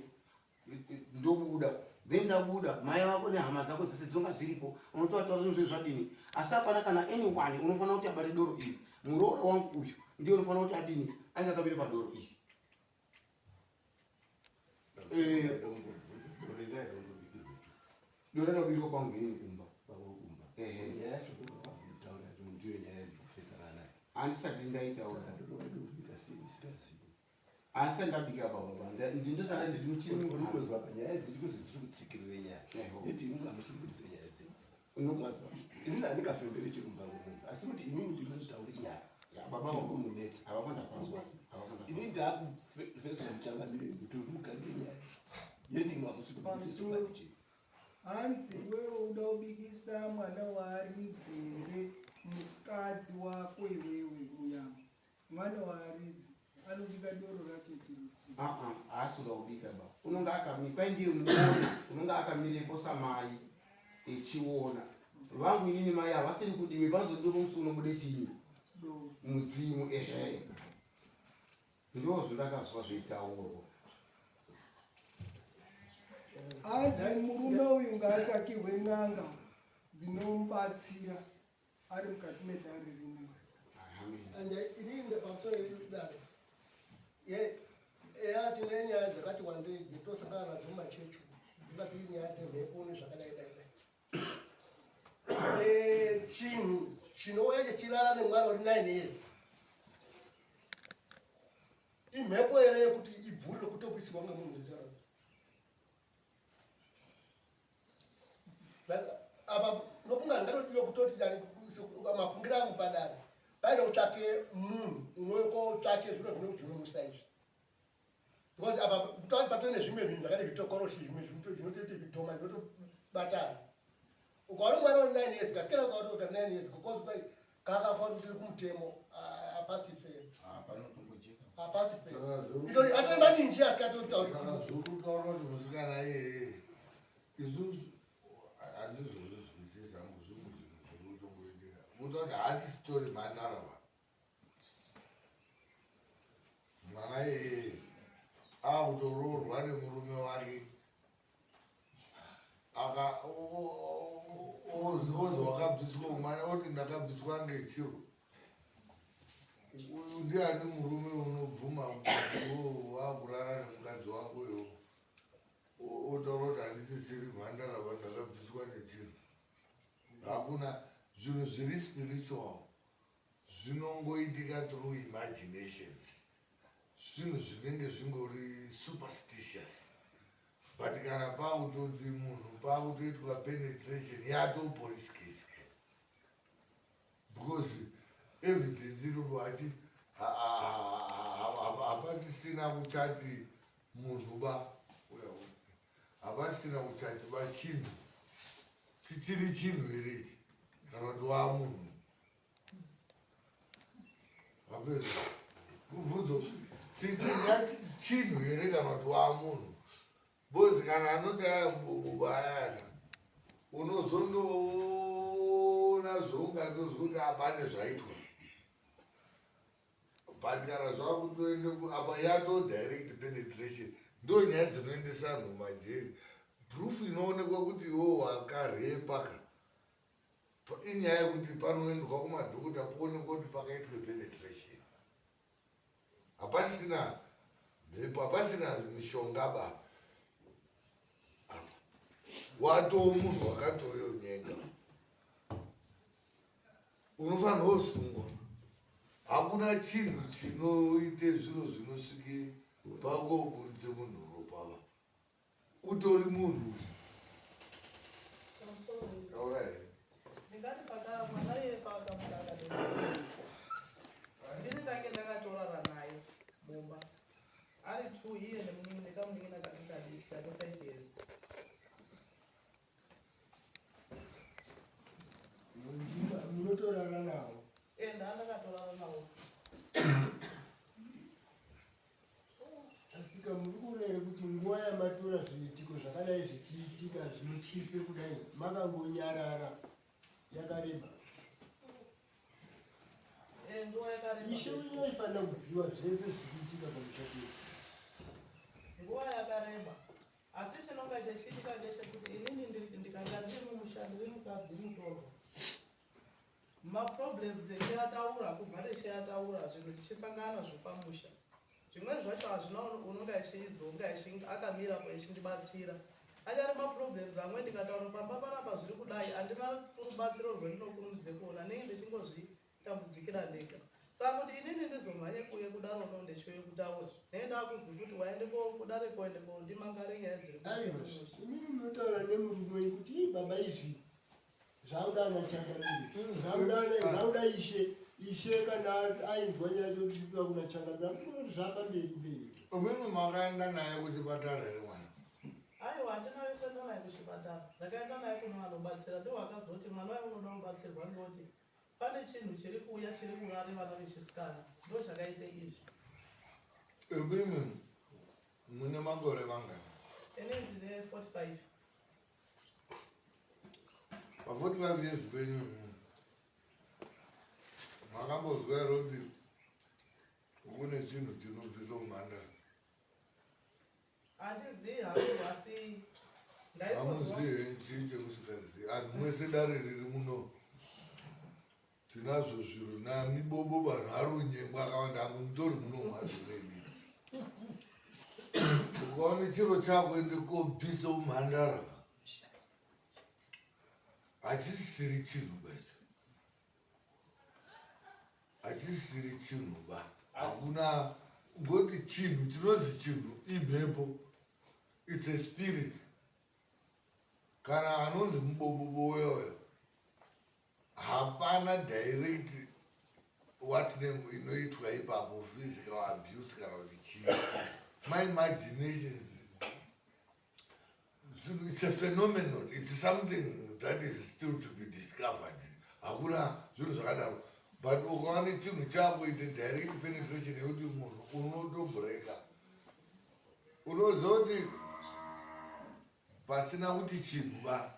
ndobuda then ndabuda mai vako nehama dzako dzese dzinonga dziripo unotovataura zvinhu zve zvadini asi hapana kana anyone unofanira kuti abate doro iri muroora wangu uyu ndiye unofanira kuti adini ange akamire padoro iri eh, doro rakabirwa kwangu inini kumba handisati ndaitaura handisati ndabika baba baba ndindosara ndiri muchiri mukozwa nyaya dziri kuzi ndiri kutsikirira nyaya yeti imwe hamusi kubudisa nyaya dzenyu ini handingafemberi chirumba munhu asi kuti inini ndiri kutaura nyaya baba dziri kumunetsa ini ndakufesera muchangamire kuti uri kugarira nyaya yeti imwe hamusi kubudisa chokwadi chenyu Hanzi iwewe uda kubikisa mwana waaridzi here mukadzi wako iwewe uya mwana waaridzi anobika doro racho chirudzi Aa, haasi kuda kubika ba unonga akamira kwai ndiye muone unonga akamirepo samai echiona vangu inini mai havasiri kudiwe pazodiwe musi unobude chinyi doro mudzimu ehe. Ndozvandakazwa zveitaurwa. Hanzi murume uyu ngaatsvakirwe n'anga dzinomubatsira ari mukati medare rino. And inini pamusoro dare eya tine nyaya dzakati wandei dzetosangana nadzo mumachechi dzinga dziri nyaya dzemhepo nezvakadai dai dai. Chinhu chinouya chechirara nemwana uri 9 years imhepo here yekuti ibvurire kutokuisirwa ngemunhu zvechara apa nofunga ndingatodiwa kutoti dani mafungiro angu padare paine kutsvake munhu unokotsvake zviro zvinokujungunusa izvi because apa kutaura patove nezvimwe zvinhu zvakati zvitokoroshi zvimwe zvinotoite zvidhoma zvinotobatana ukaona mwana uri 9 years kasikana ukaona uka 9 years because kwai kaka kwatiri kumutemo hapasi fair hapasi fair itori atori maninji asikatotauri zvokutaura kuti musikana iyeye isusu handizozvizwisisa hangu zvimwe zvinhu zviri kutongoitika kuta kuti haasi sitori mhandara Mwana iyeye akutoroorwa nemurume wake aka ozi wakabviswa kumwana oti ndakabviswa ngechiro. Uyu ndiani murume unobvuma wakurara nemukadzi wako iwo otaura kuti handisisiri mhandara ba ndakabviswa nechiro. Hakuna zvinhu zviri spiritual Zvinongoitika through imaginations. Zvinhu zvinenge zvingori superstitious. But kana pakutonzi munhu pakutoitwa penetration yato police case ke. Because evidence iripo hachi hapasisina kuchati munhu ba uya kuti hapasisina kuchati ba chinhu chichiri chinhu here ichi kana kuti wamunhu Wapedza kubvunzo tingati chinhu here kana kuti wamunhu bozi kana anoti aya mubobobo ayaka unozondoona zvoungatozwa kuti apane zvaitwa but kana zvakutoenda apa yato direct penetration ndo nyaya dzinoendesa anhu majeri proof inoonekwa kuti iwo wakarepa ka Inyaya yekuti panoendwa kumadhokota poonekwa kuti pakaitwe penetration. Hapasina mhepo, hapasina mishonga ba. Apa. Watoo munhu wakatoyonyenga. Unofanirwa kusungwa. Hakuna chinhu chinoite zviro zvinosvike pakoburitse munhu ropa va. Utori munhu. Taura here. Ndingati paka mwana iye paakamuka akadai. Ndini tange ndakatorara naye mumba. Ari two iye nemunin'ina nekamunin'ina kake kadiki kane 5 years. Munotorara nawo? Eh, ndandakatorara nawo. Asika muri kuona here kuti nguva yamatora zviitiko zvakadai zvichiitika zvinotyise kudai makangonyarara yakareba? Eh, nguva yakareba. Ishe wenyu aifanira kuziva zvese zviri kuitika pamusha pedu. Nguva yakareba. Asi chinonga chechiitika ndechekuti inini ndikanga ndiri mumusha ndiri mukadzi mutorwa. Maproblems techiataura kubva techiataura zvinhu tichisangana zvepamusha. Zvimweni zvacho hazvina unonga achizonge akamirapo achindibatsira. Anyari maproblems amwe ndikataura pamba panapa zviri kudai handina rubatsiro rwendinokurumidze kuona ndinenge ndichingozvitambudzikira ndega. Saka kuti inini ndizomhanye kuye kudaro no ndechiuye kutaura ndenge ndakuzwi kuti waende kudare koende kondimangare nyaya dziri Aiwa, imimi munotaura nemurume wenyu kuti ii baba izvi Zvakuda ana changamire. Zvakuda zvakuda ishe. Ishe kana ainzwa nyaya chokusvitsa kuna changamire. Hamusi kuona kuti zvapa mberi mberi. Umimi makaenda naye kuchipatara here mwana? Aiwa handina kuenda naye kuchipatara. Ndakaenda naye kune vanobatsira ndivo vakazoti mwana uyu unoda kubatsirwa ngekuti pane chinhu chiri kuuya chiri kurare vana vechisikana ndochakaite izvi. Imimi mune makore mangani? Ini ndine 45. Pa 45 years penyu makambozwa here kuti Kune chinhu chinobvisa umhandara. Handizivi hangu asi ndaitozwa. Hamuzivi chii chemusingazivi. Anhu mwese dare riri muno tinazvo zviro namibobo vanhu ari unyengwa akawanda hangu mutori muno mwazvo neni. Ukaona chiro chako ende kobvisa umhandara hachisiri chinhu ba icho. Hachisiri chinhu ba. Hakuna ngoti chinhu chinonzi chinhu imhepo. It's a spirit. Kana anonzi mubobobo uya uya hapana direct what name inoitwa ipapo physical abuse kana kuti chii. My imaginations it's a phenomenon, it's something that is still to be discovered. Hakuna zvinhu zvakadaro, but ukaona chinhu chako ite direct penetration yekuti munhu unotobreka, unoziva kuti pasina kuti chinhu ba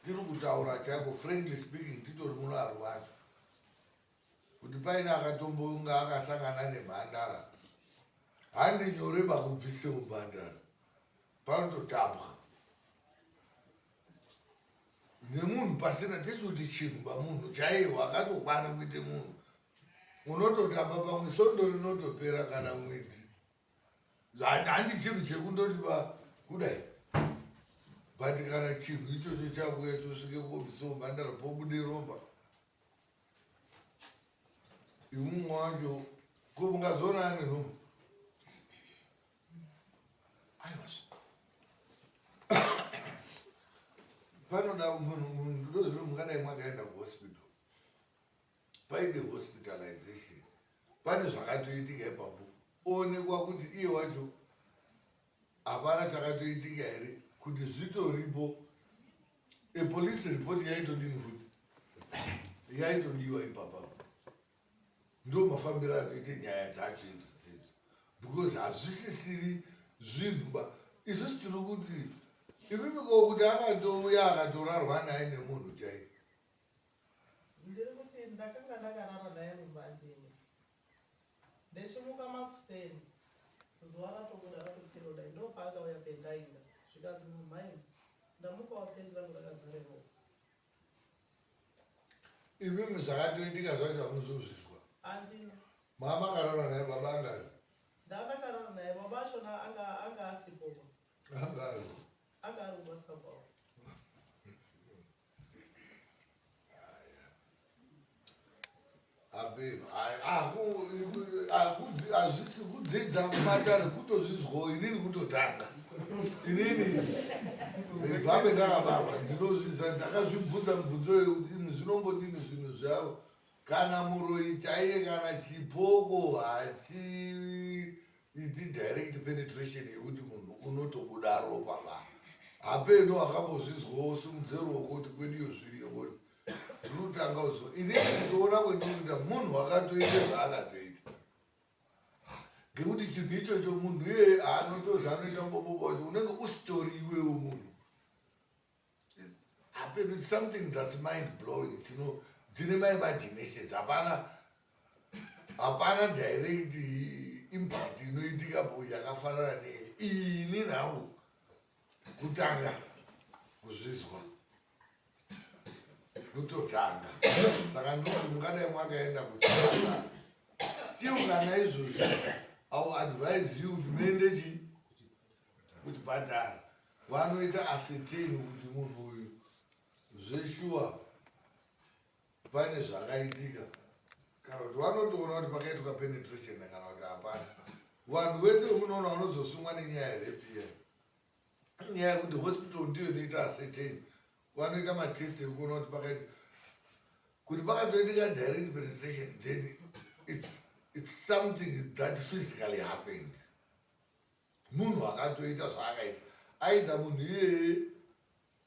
tiri kutaura chaiko, frankly speaking, titori muno ari wacho kuti paine akatombonga akasangana nemhandara, handi nyore bakubvise umhandara, panototambwa nemunhu pasina tisi kuti chinhu pamunhu chaiwo akatokwana kuite munhu unototamba pamwe sondo rinotopera kana mwedzi. Handi chinhu chekundoti ba kudai, but kana chinhu ichocho chakuya chosvike kobvisa umhandara pobude romba imumwe wacho ko mungazoona ane nhumbu. Aiwa, panoda munhu ndozvino mungadai mwakaenda kuhospital, paine hospitalization, pane zvakatoitika ipapo, oonekwa kuti iye wacho hapana chakatoitika here, kuti zvitoripo. Epolice report yaitodini futi, yaitodiwa ipapapo. Ndo mafambiro anoite nyaya dzacho idzo dzedzo, because hazvisisiri zvinhu ba isusu tiri kuti imimiko kuti akatouya akatorarwa naye nemunhu chaiye. Ndiri kuti ndakanga ndakarara naye mumba ndini ndechimuka makuseni zuva ratobuda ratopera kudai, ndopaakauya pendainga, zvikazi mumhaini ndamukawo pendi rangu rakazare ropa. Imimi zvakatoitika zvacho hamuzozvizwa? Handina. Mama makarara naye baba angari? Ndakarara naye baba achona anga asipo. Anga ari Anga ari kubasa kwavo. Hazvisi kudzidza mumatare kutozvizwawo, inini kutotanga inini bvabe ndakabarwa ndinozvidza, ndakazvibvunza mibvunzo yekuti imi zvinombodini zvinhu zvavo, kana muroyi chaiye kana chipoko hachiiti direct penetration yekuti munhu unotobuda ropa ba. Hapeno akambozvizwawo simudze ruoko kuti kwediyo zviriyo, ngoti ndinotanga kuzo inini kutoona kwendinoita munhu akatoita zvaakatoita, ngekuti chinhu ichocho munhu iyeye anotozi anoita mubobobo wacho unenge usitori iwewo munhu. Hapeno, it's something that's mind blowing, tino dzine maimaginations, hapana hapana direct impact inoitikapo yakafanana neiyi. Ini nhangu kutanga kuzvizwa kutotanga, saka ndoti mungadai mwakaenda kuchipatara still kana izvozvi I will advise you kuti muende chi kuchipatara, vanoita ascertain kuti munhu uyu zveshuwa pane zvakaitika, kana kuti vanotoona kuti pakaitwa penetration kana kuti hapana. Vanhu vese vemunoona vanozosungwa nenyaya yerepi iya, inyaya yekuti hospital ndiyo inoita ascertain, vanoita matest ekuona kuti pakaita kuti pakatoitika direct penetration, then it's something that physically happened, munhu akatoita zvaakaita. Aida munhu iyeye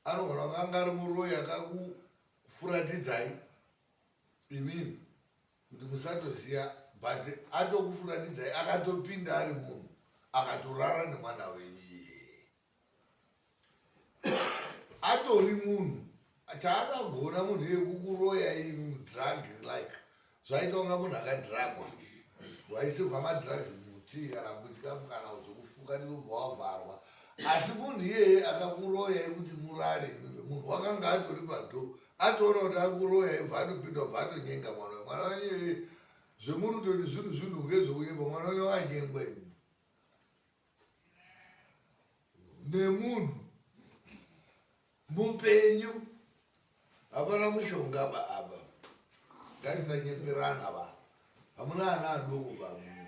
anogona kunge anga ari muroyi akakufuratidzai imimi kuti musatoziva, but atokufuratidzai akatopinda ari munhu akatorara nemwana wenyu iyeye atori munhu. Chaakagona munhu iyeye kukuroya imi, drug like zvaita kunga munhu akadhiragwa. Waisirwa madrugs mutii kana kuchikafu kana kuzokufuka ndikubva wavharwa. Asi munhu iyeye akakuroyai kuti murare imimi, munhu wakanga atori padhoo atoona kuti akuroyai bva atopinda bva atonyenga mwana wenyu. Mwana wenyu iyeye zvemuri kutoti zvinhu zvinhu ngezvekunyepa mwana wenyu wakanyengwa imi nemunhu mupenyu hapana mushonga ba apa ngatisanyeperana ba hamuna ana adoko ba muno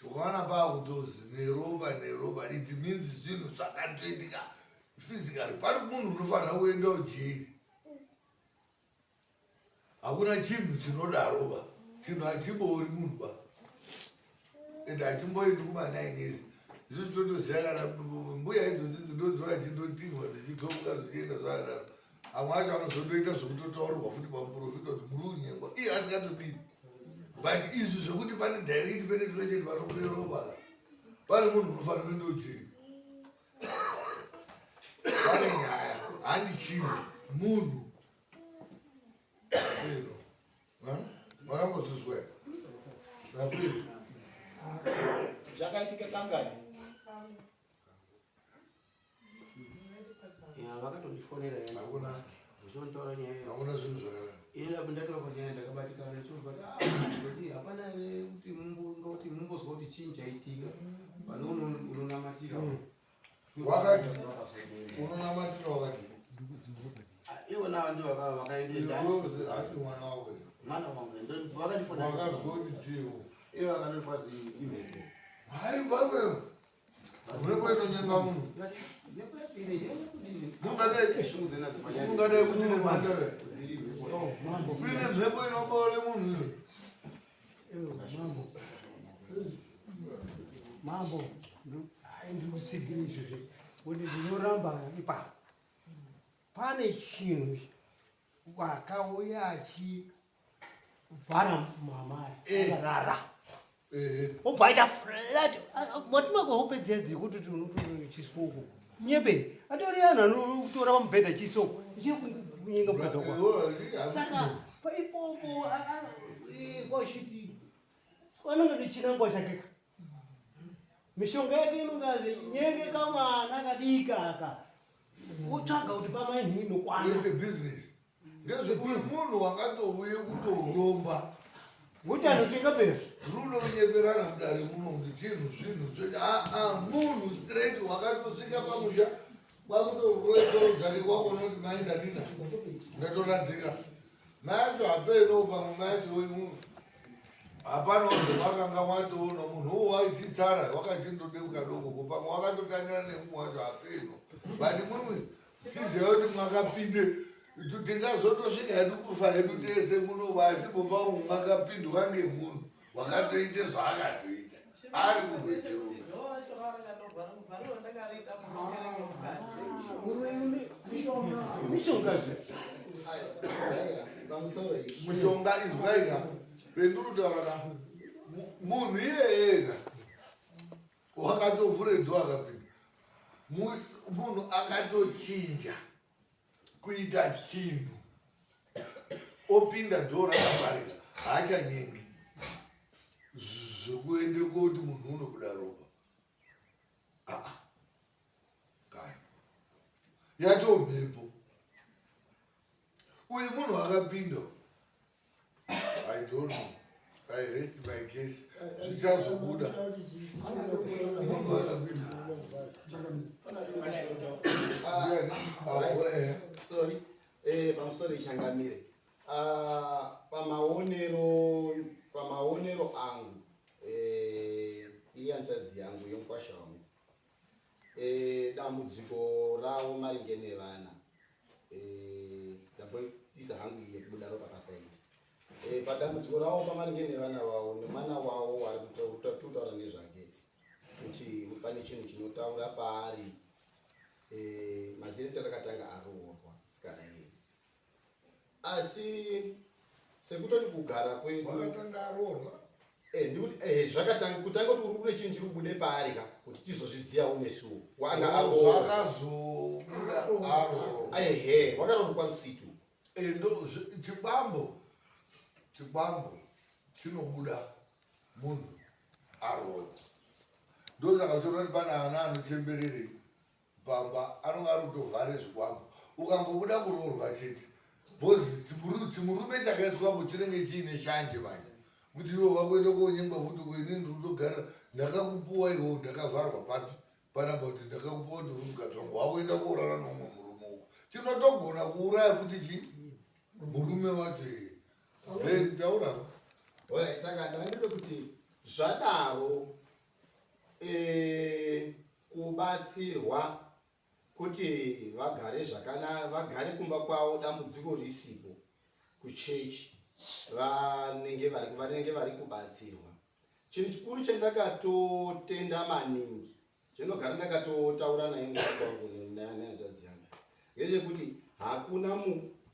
ukaona pakutozi neropa neropa it means zvinhu zvakatoitika physically pari munhu unofanira kuenda ujeri Hakuna chinhu chinodaro ba. Chinhu hachiboori munhu ba. Ende hachimboendi kuma 9 years. Isusu totoziva kana mbuya idzodzi dzinonzi vachindotinhwa dzichidzomuka zvichienda zvakadaro. Amwe acho anozondoita zvekutotaurirwa futi pamuprofita kuti muri kunyengwa. Iye asingatodini. But izvi zvekuti pane direct penetration panobude ropa ka. Pane munhu unofanira kuenda kujeri. Pane nyaya. Handi chinhu. Munhu. Makambozvizwa here? Zvakaitika kangani? Ya, vakatondifonera yana. Hakuna. Vachontaura nyaya iyo. Hakuna zvinhu zvakadaro. Ini apo ndataura nyaya ndakabatikana chobva ah ndoti hapana here kuti mumbo ngauti mumbozwa kuti chinyi chaitika. Pane unonamatira. Wakati unonamatira wakati. Ivo nava ndivo vakaenda. Hati mwana wako. Mwana wangu vakandifona. Wakazwa kuti chiwo. Ivo vakandikwazi imhepo. Hai baba. Mhepo inonyenga munhu. Mungadai kuti nemhandara. Kune mhepo inoboore munhu. Mambo. Mambo. Ndiri kutsigira izvozvi kuti ndinoramba ipapo. Pane chinhu wakauya achivhara mama akarara. Obva aita flat. Mwatima kuhope dziya dzekuti chisoko. Nyebe. Atori anhu anotora pamubhedha chisoko. Kunyenga mukadzi wako. Saka paipopo kwachiti anenge nechinangwa chake ka. Mishonga yake inongazi nyenge kamwana kadiki aka. Wotsvaga kuti pamai inokwana. Kuite business. Ngezvekuti munhu wakatouye kutoromba. Ngokuti anotenga pera. Runonyeperana mudare muno kuti chinhu zvinhu zvese. Aa munhu straight wakatosvika pamusha kwakutorodzari kwako unoti mai ndadina ndatoradzika. Mai acho hapeno pamwe mai acho munhu hapana wakanga watoona munhu uwo waichitsara wakachindodeuka doko ko pamwe wakatotangira nemumwe wacho hapeno but mwimwi tiziva kuti mwakapinde tingazotosvika hedu kufa hedu tese muno asi mumba umu mwakapindwa ngemunhu wakatoite zvaakatoita ari kugoiterume Mishongazve. Mushonga izwaika pendurutaura ka munhu iyeyega wakatovhure dho akapinda munhu akatochinja kuita chinhu opinda dho rakavharika haachanyengi zvekuende koti munhu unobuda ropa aa kaya yatomhepo uyu munhu akapinda I don't know. I rest my case. Zvichazobuda. Munhu akapinda. Sorry. Pamusoro ichangamire. Pamaonero pamaonero angu iyanzvadzi yangu yemukwasha wangu. Dambudziko ravo maringe nevana. Ndamboisa hangu iye kubuda ropa pasaidi. Padambudziko ravo pamaringe nevana vavo nemwana wavo wari kutaura nezvake kuti pane chinhu chinotaura paari. Mazireta rakatanga aroorwa sikana iyeye. Asi sekutoti kugara kwedu wakatanga aroorwa ndikuti zvakatanga kutanga kuti uri kune chinhu chiri kubude paari ka kuti tizozvizivawo nesuwo wanga aroorwa. Zvakazobuda aroorwa. Ehe, wakaroorwa rusitu. Ndo chikwambo chinobuda munhu. Aroorwa. Ndosaka uchiona kuti pane ana anochemberere pamba anonga ari kutovhare zvikwambo. Ukangobuda kuroorwa chete bhozi chimurume chakaiswapo chinenge chiine shanje manje kuti iwe wakuenda konyengwa futi ko inini ndiri kutogara ndakakupuwa iwo ndakavharwa papi panapa kuti ndakakupuwa kuti uri mukadzi wangu wakuenda koorara neumwe murume uko chinotogona kuuraya futi chi murume wacho iye then taura. Alright, saka ndandide kuti zvadaro eh, kubatsirwa kuti vagare zvakana vagare kumba kwavo dambudziko risipo kuchechi vanenge vari vanenge vari kubatsirwa chinhu chikuru chandakatotenda maningi chandogara ndakatotaura naye mukadzi wangu nehanzvadzi yangu ngechekuti hakuna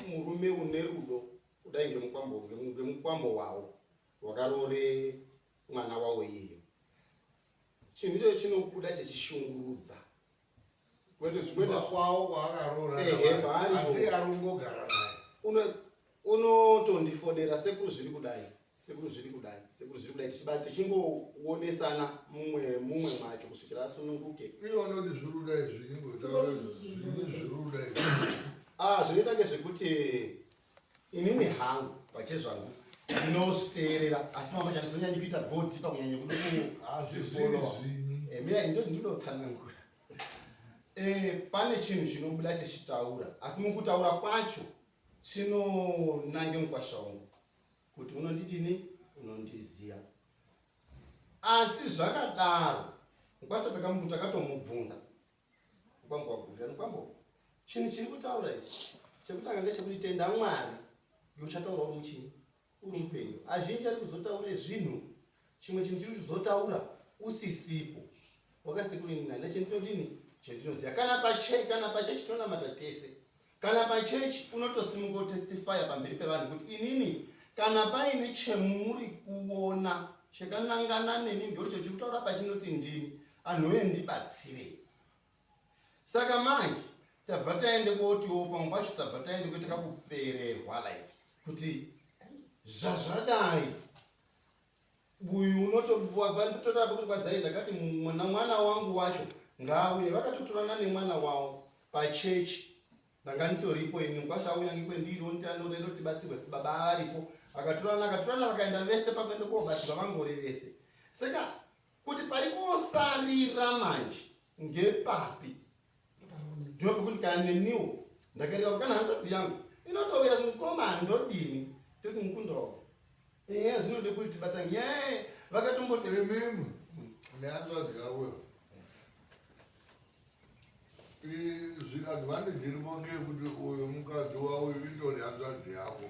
murume une rudo kudai ngemukwambo ngemukwambo wawo wakaroore mwana wawo iyeyo chinhu ichocho chinobuda chechishungurudza kwete kwete kwawo kwaakaroora asi ari kungogara naye unotondifonera sekuru zviri kudai sekuru zviri kudai sekuru zviri kudai tichiba tichingoonesana mumwe mumwe macho kusvikira asununguke iye unoti zviri kudai zvingotaura zvini zviri kudai ah zvinoita ngezvekuti inini hangu pachezvangu ndinozviteerera asi mama chandizonyanyi kuita go deeper kunyanya kuda kuzvifollowa eh, mira ndinotsanangura eh, pane chinhu chinobuda chechitaura asi mukutaura kwacho chinonange mukwasha wangu kuti unondidini unondiziya asi zvakadaro mukwasha takatomubvunza Mukwambo wagurira mukwambo. Chinhu chiri kutaura ichi chekutanga ngechekuti tenda Mwari yochataura uri muchini uri mupenyu. Azhinji ari kuzotaura zvinhu chimwe chinhu chiri kuzotaura usisipo. Wakati kuri nani chendinodini chendinoziva kana pachechi kana pachechi tinonamata tese kana pachechi unotosimuka utestifya pamberi pevanhu kuti inini kana paine chemuri kuona chakanangana neni ndoricho chiri kutaura pachinoti ndini anhu wee ndibatsirei saka manje tabva taende kotiwo pamwe pacho tabva taende kuita kakupererwa like kuti zvazvadai uyu unotototora kuti kwazai ndakati mwana mwana wangu wacho ngaauye vakatotorana nemwana wavo pachechi ndanga nditoripo ini mkwasha auya ngekwendiri ondianotibatsirwe baba varipo akatorana akatorana vakaenda vese pakuenda kobatsirwa vangori vese saka kuti pari kosarira manje ngepapi ndopekuti kana neniwo ndakaenda kana hanzvadzi yangu inotouya mukoma ndodini toti mukundawo ehe zvinode kuti tibatsane ye vakatomboti imimi nehanzvadzi yako advantage iripo ngeyekuti uyu mukadzi wauyu itori hanzvadzi yako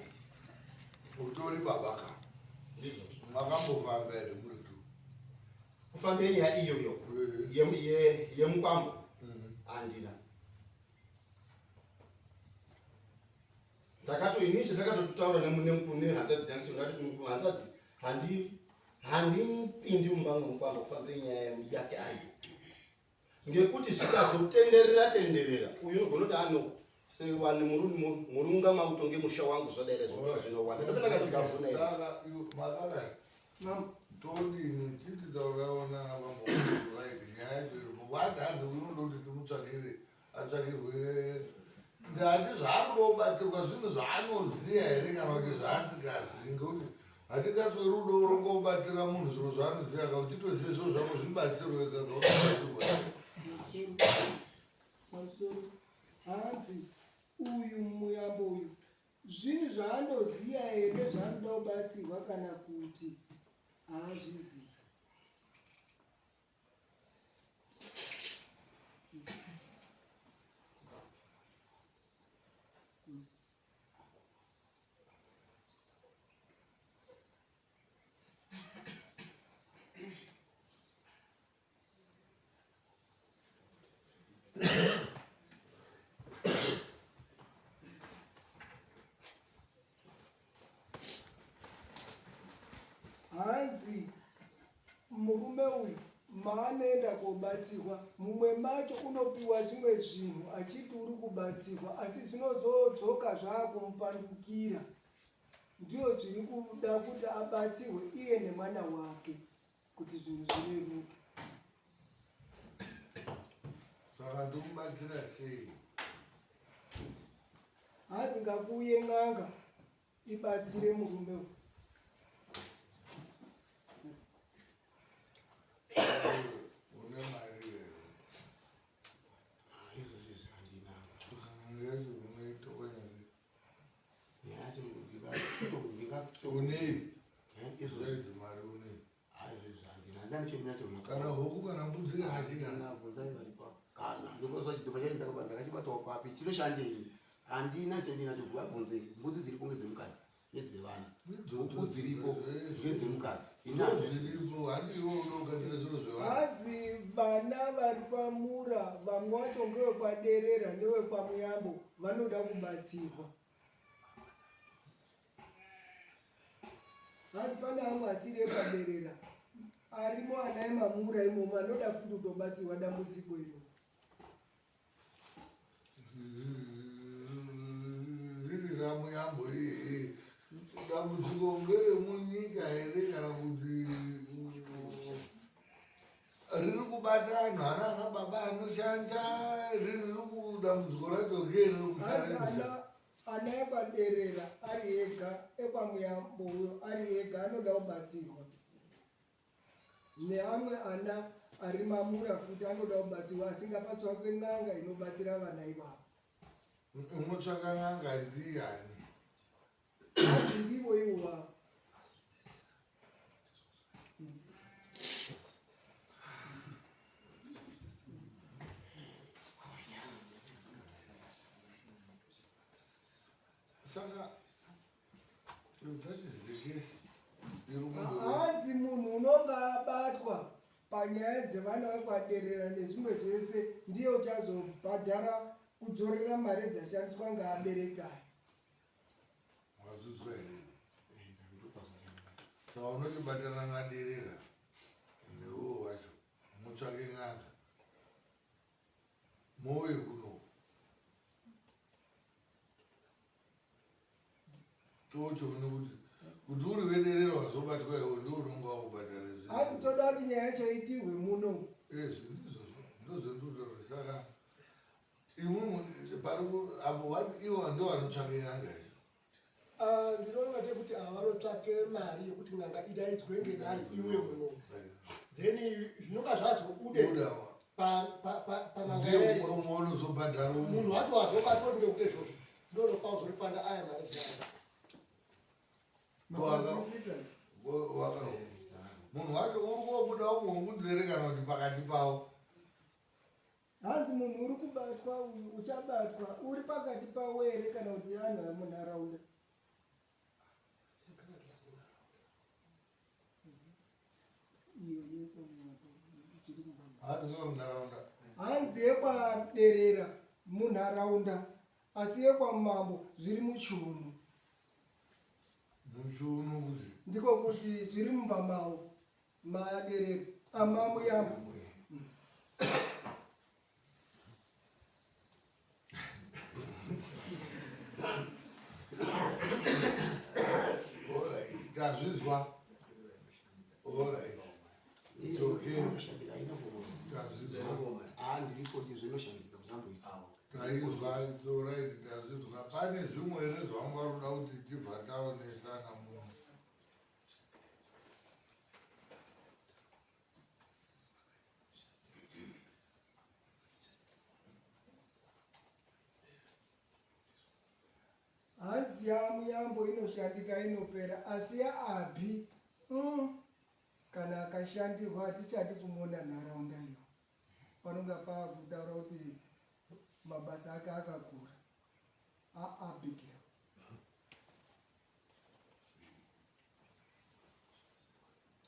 utori baba ka makambofamba here muri tu kufambire nyaya iyoyo yemukwambo handina ndakato ini chandakatotaura nehanzvadzi yangu ndati hanzvadzi handi handipindi mumba memukwambo kufambire nyaya yake aripo ngekuti zvikazotenderera tenderera uyu unogona kuti ano sewani murunga mautonge musha wangu zvadaira zvinoa zvinowanda ndopenda katigavhuna todini tititaurawo nana bambo right nyaya yacho iripo wati hanzi unoda kuti timutsvakire atsvakirwe ndati zvaanobatsirwa zvinhu zvaanoziva here kana kuti zvaasingazivi ngekuti hatingasweri rudo rongobatsira munhu zviro zvaanoziva ka uchitoziva zviro zvako zvibatsirwe kaka Pamusoro hanzi uyu muyambo uyu zvinhu zvaanoziva here zvaanoda kubatsirwa kana kuti haazvizivi Hanzi murume uyu maanoenda kobatsirwa mumwe macho unopiwa zvimwe zvinhu achiti uri kubatsirwa asi zvinozodzoka zvakumupandukira ndiyo zviri kuda kuti abatsirwe iye nemwana wake. kuti zvinhu zvireruke. Saka tomubatsira sei? Hanzi ngakuuye n'anga ibatsire murume uyu. Une mari here? Mari yacho unoitokanya sei? Unei? Besides mari unei? Kana huku kana mbudzi kana chii? Kana ndikuzwa chidhoma chacho ndakachibatawo papi chinoshandei? Handina chandinacho vabvunzei. Mbudzi dziripo ngedzemukadzi nedzevana. Huku dziripo ngedzemukadzi. Dziripo handiwo unogadzira zviro zvevana. Hanzi vana vari kwamura vamwe vacho ngewekwaderera ndewekwamuyambo vanoda kubatsirwa. Hanzi pane amwe asiri ekwaderera arimo ana emamura imomo anoda futi kutobatsirwa dambudziko iro. Riri ramuyambo iyeye dambudziko ngeremunyika here kana kuti riri kubata anhu ana ana baba anoshanja riri dambudziko racho ngeriri Hanzi kucharenja ana ana ekwaderera ari ega ekwamuyambo uyo ari ega anoda kubatsirwa neamwe ana ari mamura futi anoda kubatsirwa asi ngapatsvakwe n'anga inobatsira vana ivavo. Unotsvaka n'anga ndiyani? Hanzi ndivo ivo vavo. Saka if that is the case iri kundo Hanzi munhu unonga abatwa panyaya dzevana vekwaderera nezvimwe zvese ndiye uchazobhadhara kudzorera mari dzashandiswa ngaabereki aya. Wazvidzwa here? Saka unochibatana naderera neuwo wacho mutsvake n'anga mouye kuno tochione kuti kuti uri wederera wazobatwa iwe ndiwo unonga wakubhadhara izvi. Hanzi toda kuti nyaya yacho iitirwe muno. Ezvi ndizvozvo ndozvendinotaura saka imwimwi pari apo wati ivo ndo vanotsvake n'anga izvo. Ah, ndinoona ndekuti ava vanotsvake mari yekuti n'anga idaidzwe ngedare iwe muno then zvinonga zvazobude pan'anga Ndiye yayo. umwe unozobhadhara umwe. Munhu wacho wazobatwa ndekuti izvozvo ndonofa uzorifanda aya mari dzayo. Munhu wacho uri kobuda umwe wekunzere kana kuti pakati pavo. Hanzi munhu uri kubatwa uyu uchabatwa uri pakati pavo here kana kuti anhu emunharaunda? Iyo Hanzi ngevemunharaunda. Hanzi yekwaderera munharaunda asi yekwamambo zviri muchiuno. Muchiuno kuti? Ndiko kuti zviri mumba mavo maderera amamuyambo. Alright, tazvizwa. Alright. It's okay. Tazvizwa. Ndiripo zvinoshandika kuzamboita. Taizwa, it's alright, tazvizwa. Pane zvimwe here zvavanga ruda kuti tibva taonesana muno? Hanzi yamuyambo inoshandika inopera asi yaabhi kana akashandirwa hatichadi kumuona nharaunda iyo. Panonga paakutaura kuti mabasa ake akakura. AAbigail.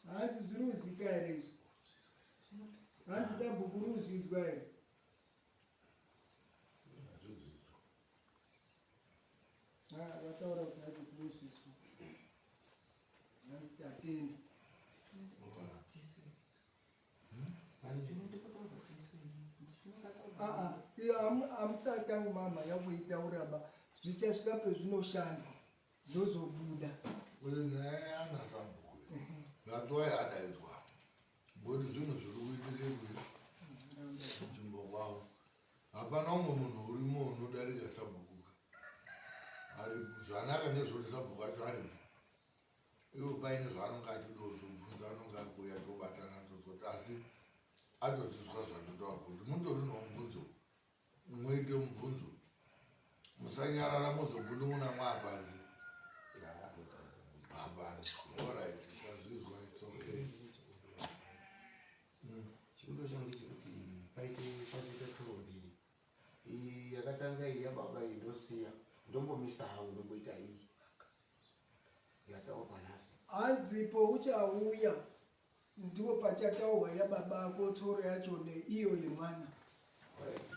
Hanzi zviri kuzika here izvi? Hanzi sabhuku uri kuzvizwa here? Ha, vataura kuti hanzi tiri kuzvizwa. Hanzi tatenda. Aa, iyo hamusati angu mama yakuitaura ba zvichasvika pezvinoshandwa zvozobuda. Kuti nyaya yana sabhuku that's why adaidzwa. Hapana umwe munhu urimo unodarika sabhukuka. Aripo. Zvanaka ndezvekuti sabhuku acho aripo. Ivo paine zvaanonge achidozobvunza anonge akuuya tobatana tozoti asi atodzidzwa zvatotaura kuti mutori nomubvunzo muite mubvunzo musanyarara mozogunun'una mwaapanze hapana orit tazvizwa its okay Chikumbiro changu ndechekuti paite pazoita tsoro mbiri. Iyi yakatanga iyi yababa iyi ndosiya ndombomisa hangu ndomboita iyi yataurwa nhasi. Hanzipo uchauya ndipo pachataurwa yababa ako tsoro yacho neiyo yemwana.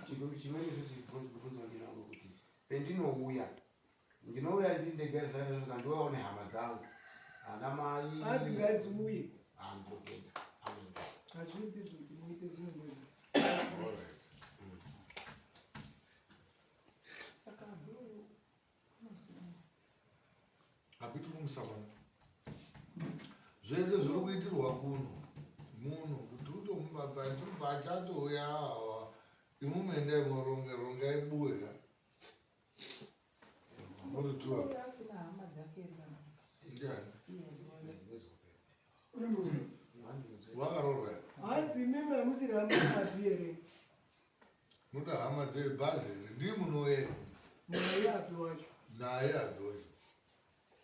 Chimweni zvechibvunzo ndinango kuti pendinouya ndinouya ndiri ndega here kana ndouyawo nehama dzangu ana mai Hanzi ngadziuye. Handotenda. Amen. Hazviiti izvo kuti muite zvimwe mwezvo. Saka uyu Hapiti kumusangano. Zvese zviri kuitirwa kuno muno kuti utomupa pachatouya imwe endai moronge rongai buwe ka murituwa uyu asina hama dzake here kana ndiani iye wakaroorwa here Hanzi imimi hamusiri hama yapi here? muda hama dzebhazi here ndii munouya here Naye api wacho. naye abi wacho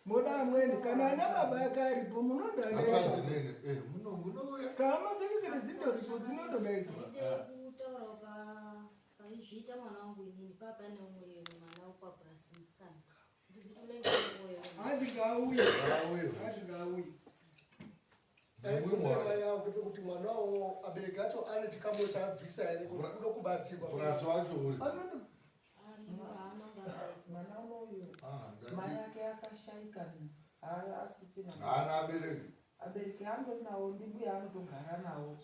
Moda amweni kana ana baba ake aripo munondoadaidza. akadzi nene eh muno munouya Kahama dzake kana dzindoripo dzinondodaidzwa. Kutaura pa paizviita mwana wangu inini paa pane umwe mwana wekwabrasi musikana ndizvisunenge Hanzi ngaauye. Ngaauye. Hanzi ngaauye. Nemumwe wacho. Kuti mwana wawo abereki acho ane chikamu chaabvisa here kuti kuno kubatsirwa purasi wacho uri Anondo mwana unoyu Ah, ndati- mai ake akashaika asisina haana abereki abereki andori nawo ndimbuya anotogara nawo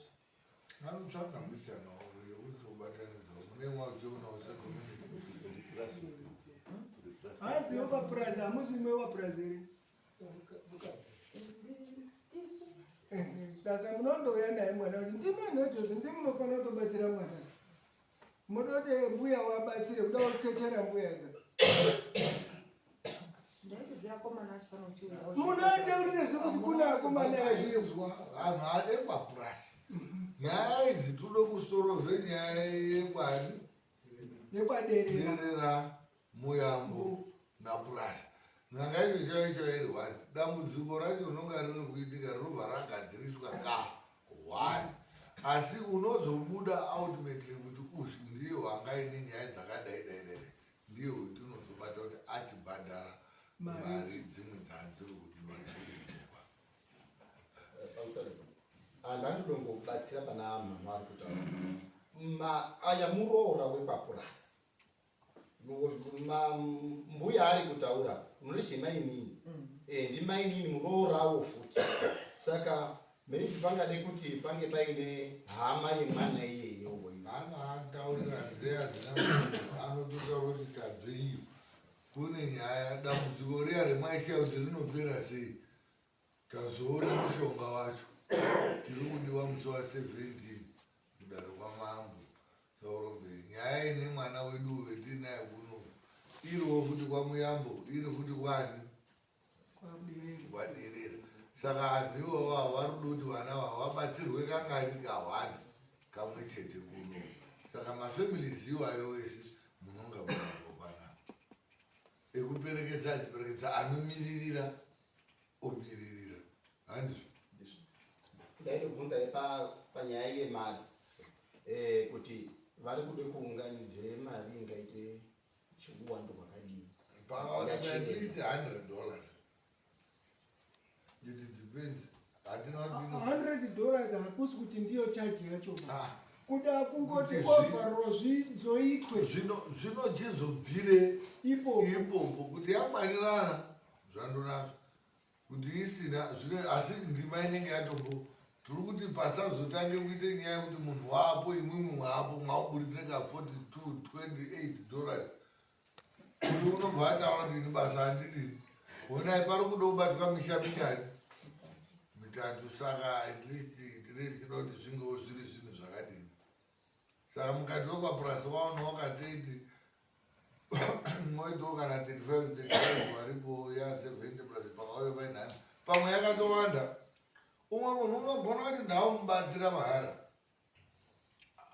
anotsvaga mbisana yekuti ubatanidza mune mwachonawo secommunity hanzi wepapurazi hamusi imwe wepapurazi here? tisu Ehe, Saka munondouya naye mwana wacho ndimi anhu ndimi munofanira kutobatsira mwana. Modoti mbuya wabatsire kuda kutetera mbuya ega. ndaiti zviakomana achifanira kuchiuya Munotaurire zvekuti kuna akomana azvinzwa. Makazvinzwa vanhu adekwa purasi nyaya idzi tode kusorove nyaya yekwani Yekwaderera. derera muyambo napurasi n'anga icho chaicho iri one dambudziko racho rinonga riri kuitika rinobva ragadziriswa ka one asi unozobuda ultimately kuti uyu ndiye wanga ine nyaya dzakadai dai dai dai ndiye wetinozobata kuti achibhadhara Mari. mari dzimwe dzadziri kudiwa dzachiwa pamusoro handandidongobatsira pana mama ari kutaura aya muroora wepapurasi mbuya ari kutaura munoti mainini Eh, ndimainini muroorawo futi saka maybe pangade kuti pange paine hama yemwana iyeyo anoataurira nzee hadzina munhu anototaura kuti tabve iyo kune nyaya dambudziko riya remaisha kuti rinopera sei tazoona mushonga wacho tiri kudiwa musi wa17 kudare kwamambo saurombe nyaya ine mwana wedu wetinaye kuno iriwo futi kwamuyambo iri futi kwani Kwaderera. kwaderera saka vanhu ivavo havari kuda kuti vana vavo vabatsirwe kangani kahwani kamwe chete kuno saka mafamilies iwayo ese munonga munavo panapa ekuperekedza achiperekedza anomiririra omiririra handizvo ndaida kubvunza panyaya yemari kuti vari kude kuunganidze mari ingaite cheuwandu hwakadii pakaona at least $100 it depends hatina kuti $100 hakusi kuti ndiyo chaji yacho ba. Ah. Kuda kungoti Kuti overall zvizoitwe zvinochizobvire ipopo. ipopo kuti yakwanirana zvandonazvo kuti isina zvino asi ndima inenge yatombo tiri kuti pasazotange kuite nyaya yekuti munhu waapo imwimwi mwaapo mwakuburitse ka 42 28 dollars uyu unobva ataura kuti ini basa handidini honai pari kuda kubatwa misha mingani mitatu saka at least tine tichida kuti zvingewo zviri zvinhu zvakadini Saka mukati wekwa plus 1 wakateti moitawo kana 35 35 varipo ya 70 plus pakauya painhani pamwe yakatowanda. Umwe munhu unogona kuti ndaumubatsira mahara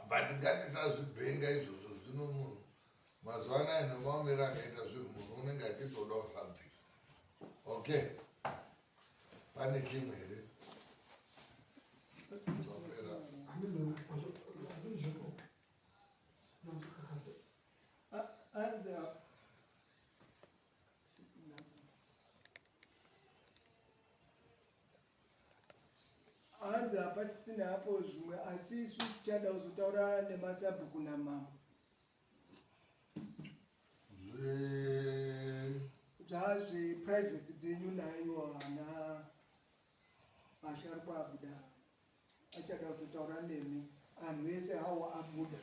but ngatisazvibhenga izvozvo zvino munhu mazuva anaya nemaomero akaita zvinhu munhu unenge achitodawo something. Okay, pane chimwe here? Zvapera. Hanzi hapachisina hapo zvimwe asi isu tichada kuzotaura nemasabhuku namambo. Zvazveprivate dzenyu naiwo hana vasharukwa abuda achada kuzotaura nemi anhu ese hawo abuda.